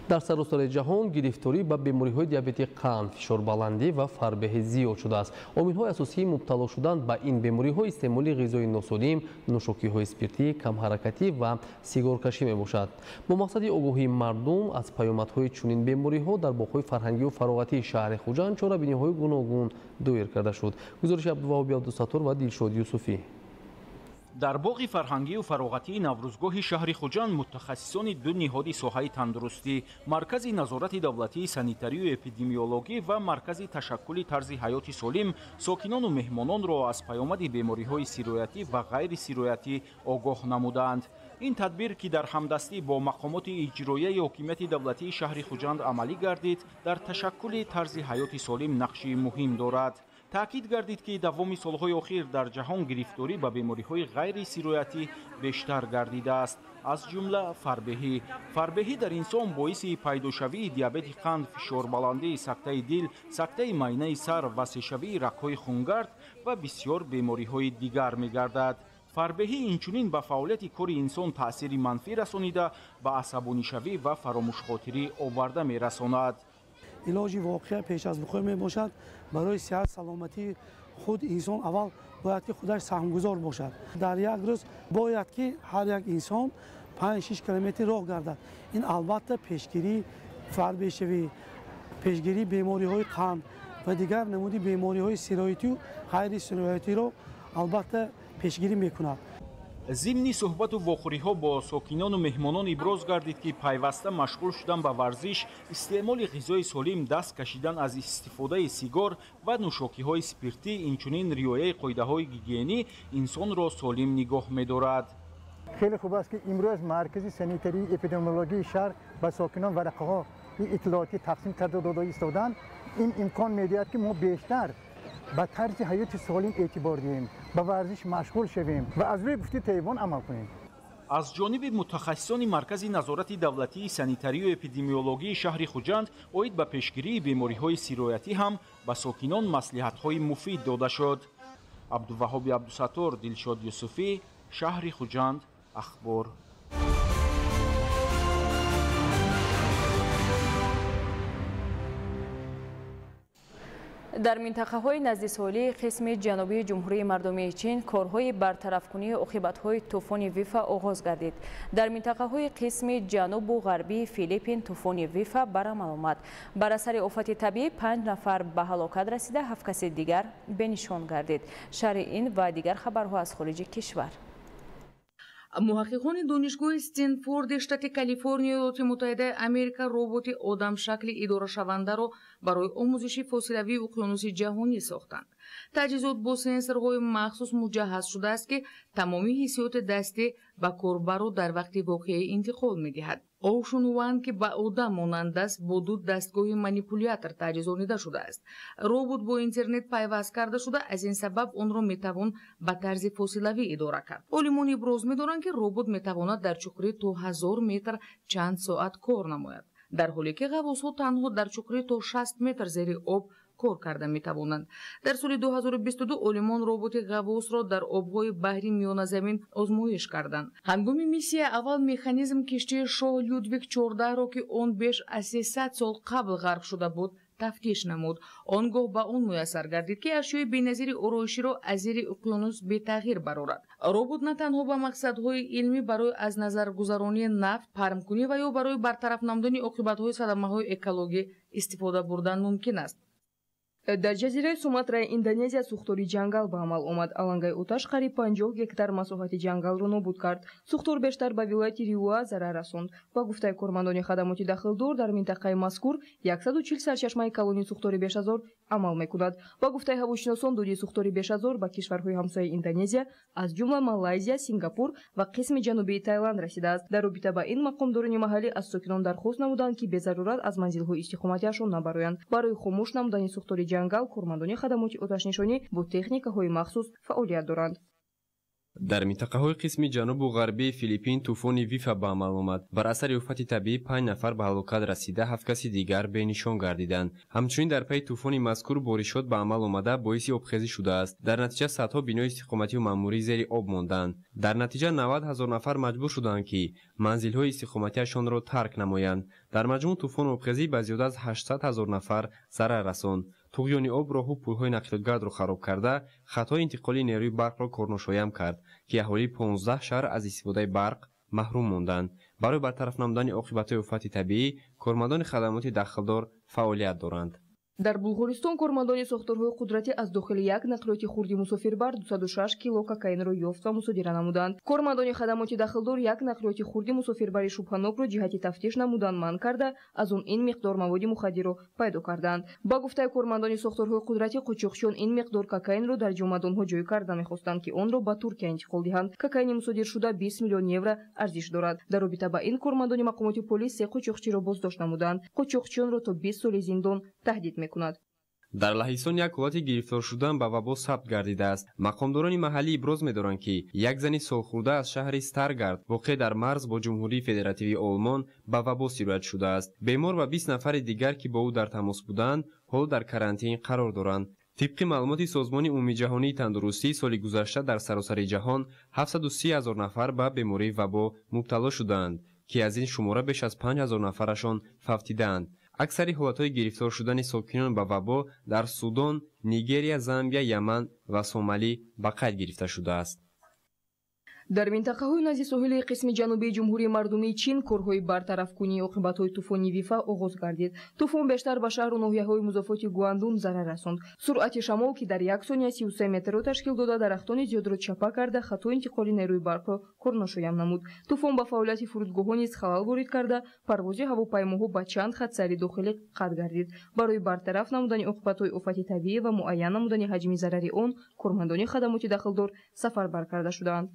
Дар саросари ҷаҳон гирифторӣ ба бемориҳои диабети қанд, фишорбаландӣ ва фарбеҳӣ зиёд шудааст. Омилҳои асосии мубтало шудан ба ин бемориҳо истеъмоли ғизои носолим, нӯшокиҳои спиртӣ, камҳаракатӣ ва сигоркашӣ мебошад. Бо мақсади огоҳии мардум аз паёмадҳои чунин бемориҳо дар боғҳои фарҳангию фароғатии шаҳри Хуҷанд чорабиниҳои гуногун доир карда шуд. Гузориши Абдуваҳоби Абдусаттор ва Дилшод Юсуфӣ. Дар боғи фарҳангию фароғатии Наврӯзгоҳи шаҳри Хуҷанд мутахассисони ду ниҳоди соҳаи тандурустӣ, Маркази назорати давлатии санитарию эпидемиологӣ ва Маркази ташаккули тарзи ҳаёти солим сокинону меҳмононро аз паёмади бемориҳои сироятӣ ва ғайрисироятӣ огоҳ намудаанд. Ин тадбир, ки дар ҳамдастӣ бо мақомоти иҷроияи ҳокимияти давлатии шаҳри Хуҷанд амалӣ гардид, дар ташаккули тарзи ҳаёти солим нақши муҳим дорад. Таъкид гардид, ки давоми солҳои охир дар ҷаҳон гирифторӣ ба бемориҳои ғайрисироятӣ бештар гардидааст, аз ҷумла фарбеҳӣ. Фарбеҳӣ дар инсон боиси пайдошавии диабети қанд, фишорбаландӣ, сактаи дил, сактаи майнаи сар, васеъшавии рагҳои хунгард ва бисёр бемориҳои дигар мегардад. Фарбеҳӣ инчунин ба фаъолияти кори инсон таъсири манфӣ расонида, ба асабонишавӣ ва фаромӯшхотирӣ оварда мерасонад. Илоҷи воқеа пеш аз вуқӯъ мебошад. Барои сиҳат саломатии худ инсон аввал бояд ки худаш саҳмгузор бошад. Дар як рӯз бояд ки ҳар як инсон 5-6 километр роҳ гардад. Ин албатта пешгирии фарбешавӣ, пешгирии бемориҳои қанд ва дигар намуди бемориҳои сироятию ғайрисироятиро албатта пешгирӣ мекунад. Зимни суҳбату вохӯриҳо бо сокинону меҳмонон иброз гардид, ки пайваста машғул шудан ба варзиш, истеъмоли ғизои солим, даст кашидан аз истифодаи сигор ва нӯшокиҳои спиртӣ, инчунин риояи қоидаҳои гигиенӣ инсонро солим нигоҳ медорад. Хеле хуб аст, ки имрӯз Маркази санитарии эпидемиологии шаҳр ба сокинон варақаҳои иттилоотӣ тақсим карда дода истоданд. Ин имкон медиҳад, ки мо бештар ба тарзи ҳаёти солим эътибор диҳем, ба варзиш машғул шавем ва аз рӯи гуфти табибон амал кунем. Аз ҷониби мутахассисони Маркази назорати давлатии санитарию эпидемиологии шаҳри Хуҷанд оид ба пешгирии бемориҳои сироятӣ ҳам ба сокинон маслиҳатҳои муфид дода шуд. Абдуваҳоби Абдусаттор, Дилшод Юсуфӣ, шаҳри Хуҷанд, Ахбор. Дар минтақаҳои наздисоҳилии қисми ҷанубии Ҷумҳурии Мардумии Чин корҳои бартарафкунии оқибатҳои тӯфони Вифа оғоз гардид. Дар минтақаҳои қисми ҷанубу ғарбии Филиппин тӯфони Вифа бар амал омад. Бар асари офати табиӣ 5 нафар ба ҳалокат расида, 7 каси дигар бенишон гардид. Шарҳи ин ва дигар хабарҳо аз хориҷи кишвар. Муҳаққиқони донишгоҳи Стенфорди штати Калифорния Иёлоти Муттаҳидаи Америка роботи одамшакли идорашавандаро барои омӯзиши фосилавии уқёнуси ҷаҳонӣ сохтанд. Таҷҳизот бо сенсорҳои махсус муҷаҳҳаз шудааст, ки тамоми ҳиссиёти дастӣ ба корбарро дар вақти воқеӣ интиқол медиҳад. Ocean One, ки ба одам монанд аст, бо ду дастгоҳи манипулятор таҷҳизонида шудааст. Робот бо интернет пайваст карда шуда, аз ин сабаб онро метавон ба тарзи фосилавӣ идора кард. Олимон иброз медоранд, ки робот метавонад дар чуқурӣ то 1000 метр чанд соат кор намояд, дар ҳоле ки ғаввосҳо танҳо дар чуқурӣ то 60 метр зери об кор карда метавонанд. Дар соли 2022 олимон роботи ғаввосро дар обҳои баҳри Миёназамин озмоиш карданд. Ҳангоми миссия аввал механизм киштии шоҳ Людвиг 14-ро, ки он беш аз 300 сол қабл ғарқ шуда буд, тафтиш намуд. Он гоҳ ба он муяссар гардид, ки ашёи беназири ороиширо аз зери уқёнус бетағйир барорад. Робот на танҳо ба мақсадҳои илмӣ барои аз назаргузаронии нафт, пармкунӣ ва ё барои бартараф намудани оқибатҳои садамаҳои экологӣ истифода бурдан мумкин аст. Дар ҷазираи Суматраи Индонезия сӯхтори ҷангал ба амал омад. Алангаи оташ қариб 50 гектар масоҳати ҷангалро нобуд кард. Сӯхтор бештар ба вилояти Риуа зарар расонд. Ба гуфтаи кормандони хадамоти дахлдор, дар минтақаи мазкур 140 сарчашмаи калони сӯхтори бешазор амал мекунад. Ба гуфтаи ҳавошиносон, дуди сӯхтори бешазор ба кишварҳои ҳамсояи Индонезия, аз ҷумла Малайзия, Сингапур ва қисми ҷанубии Тайланд расидааст. Дар робита ба ин мақомдорони маҳаллӣ аз сокинон дархост намуданд, ки безарурат аз манзилҳои истиқоматиашон набароянд. Барои хомӯш намудани сӯхтори ҷангал кормандони хадамоти оташнишонӣ бо техникаҳои махсус фаъолият доранд. Дар минтақаҳои қисми ҷанубу ғарбии Филиппин тӯфони Вифа ба амал омад. Бар асари офати табиӣ 5 нафар ба ҳалокат расида, 7 каси дигар бенишон гардиданд. Ҳамчунин дар пайи тӯфони мазкур боришот ба амал омада боиси обхезӣ шудааст. Дар натиҷа садҳо бинои истиқоматию маъмурӣ зери об монданд. Дар натиҷа 90 ҳазор нафар маҷбур шуданд, ки манзилҳои истиқоматиашонро тарк намоянд. Дар маҷмӯъ тӯфону обхезӣ ба зиёда аз 800 ҳазор нафар зарар расонд. Туғёни об роҳу пулҳои нақлиётгардро хароб карда, хатҳои интиқоли нерӯи барқро корношоям кард, ки аҳолии 15 шаҳр аз истифодаи барқ маҳрум монданд. Барои бартараф намудани оқибатҳои офати табиӣ кормандони хадамоти дахлдор фаъолият доранд. Дар Булғористон кормандони сохторҳои қудратӣ аз дохили як нақлиёти хурди мусофирбар 206 кило кокаинро ёфт ва мусодира намуданд. Кормандони хадамоти дахлдор як нақлиёти хурди мусофирбари шубҳанокро ҷиҳати тафтиш намудан манъ карда, аз он ин миқдор маводи мухаддирро пайдо карданд. Ба гуфтаи кормандони сохторҳои қудратӣ, қочоқчиён ин миқдор кокаинро дар ҷомадонҳо ҷой карда мехостанд, ки онро ба Туркия интиқол диҳанд. Кокаини мусодиршуда 20 миллион евро арзиш дорад. Дар робита ба ин кормандони мақомоти полис 3 қочоқчиро боздошт намуданд. Қочоқчиёнро то 20 соли зиндон таҳдид мекунад. Дар Лаҳистон як ҳолати гирифтор шудан ба вабо сабт гардидааст. Мақомдорони маҳаллӣ иброз медоранд, ки як зани солхӯрда аз шаҳри Старгард, воқеъ дар марз бо Ҷумҳурии Федеративии Олмон, ба вабо сироят шудааст. Бемор ва 20 нафари дигар, ки бо ӯ дар тамос буданд, ҳоло дар карантин қарор доранд. Тибқи маълумоти Созмони Умумиҷаҳонии тандурустӣ, соли гузашта дар саросари ҷаҳон 730 ҳазор нафар ба бемории вабо мубтало шудаанд, ки аз ин шумора беш аз 5 ҳазор нафарашон фавтидаанд. Аксари ҳолатҳои гирифтор шудани сокинон ба вабо дар Судон, Нигерия, Замбия, Яман ва Сомалӣ ба қайд гирифта шудааст. Дар минтақаҳои назди соҳили қисми ҷанубии Ҷумҳурии Мардумии Чин корҳои бартарафкунии оқибатҳои тӯфони Вифа оғоз гардид. Тӯфон бештар ба шаҳру ноҳияҳои музофоти Гуандун зарар расонд. Суръати шамол, ки дар як сония 33 метрро ташкил дода, дарахтони зиёдро чапа карда, хатои интиқоли нерӯи барқро корношоям намуд. Тӯфон ба фаъолияти фурудгоҳҳо низ халал ворид карда, парвози ҳавопаймоҳо ба чанд хатсайри дохилӣ қатъ гардид. Барои бартараф намудани оқибатҳои офати табиӣ ва муайян намудани ҳаҷми зарари он кормандони хадамоти дахлдор сафарбар карда шудаанд.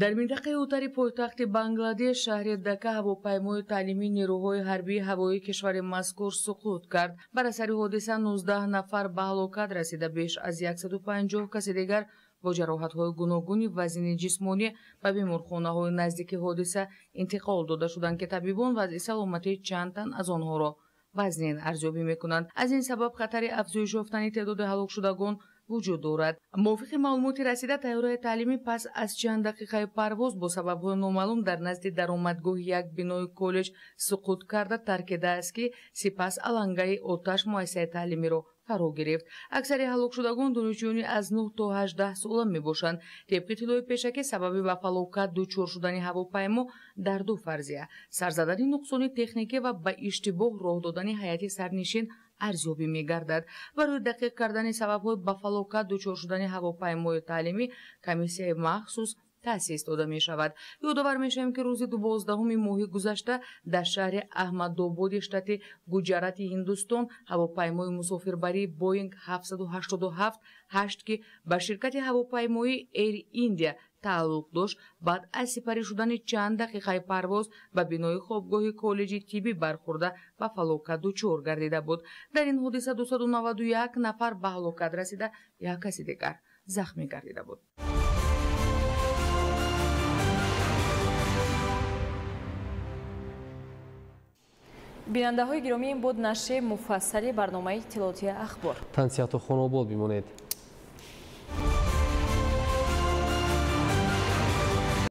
Дар минтақаи утари пойтахти Бангладеш, шаҳри Дака, ҳавопаймои таълимии нерӯҳои ҳарбии ҳавоии кишвари мазкур суқут кард. Бар асари ҳодиса 19 нафар ба ҳалокат расида, беш аз 150 каси дигар бо ҷароҳатҳои гуногуни вазни ҷисмонӣ ба беморхонаҳои наздики ҳодиса интиқол дода шуданд, ки табибон вазъи саломатии чанд тан аз онҳоро вазнин арзёбӣ мекунанд. Аз ин сабаб хатари афзоиш ёфтани теъдоди ҳалокшудагон вуҷуд дорад. Мувофиқи маълумоти расида, тайёраи таълимӣ пас аз чанд дақиқаи парвоз бо сабабҳои номаълум дар назди даромадгоҳи як бинои коллеҷ суқут карда таркидааст, ки сипас алангаи оташ муассисаи таълимиро фаро гирифт. Аксари ҳалокшудагон донишҷӯёни аз 9 то 18 сола мебошанд. Тибқи иттилои пешакӣ, сабаби ба фалокат дучор шудани ҳавопаймо дар ду фарзия: сар задани нуқсони техникӣ ва ба иштибоҳ роҳ додани ҳайати сарнишин арзёбӣ мегардад. Барои дақиқ кардани сабабҳои ба фалокат дучор шудани ҳавопаймои таълимӣ комиссияи махсус таъсис дода мешавад. Ёдовар мешавем, ки рӯзи 12 моҳи гузашта дар шаҳри Аҳмадободи штати Гуҷарати Ҳиндустон ҳавопаймои мусофирбарии Боинг 787-8, ки ба ширкати ҳавопаймоии Эйр Индия тааллуқ дошт, баъд аз сипарӣ шудани чанд дақиқаи парвоз ба бинои хобгоҳи коллеҷи тиббӣ бархӯрда ба фалокат дучор гардида буд. Дар ин ҳодиса 291 нафар ба ҳалокат расида, як каси дигар захмӣ гардида буд. Бинандаҳои гиромӣ, ин буд нашри муфассали барномаи иттилоотии Ахбор. Тансиҳату хонобод бимонед.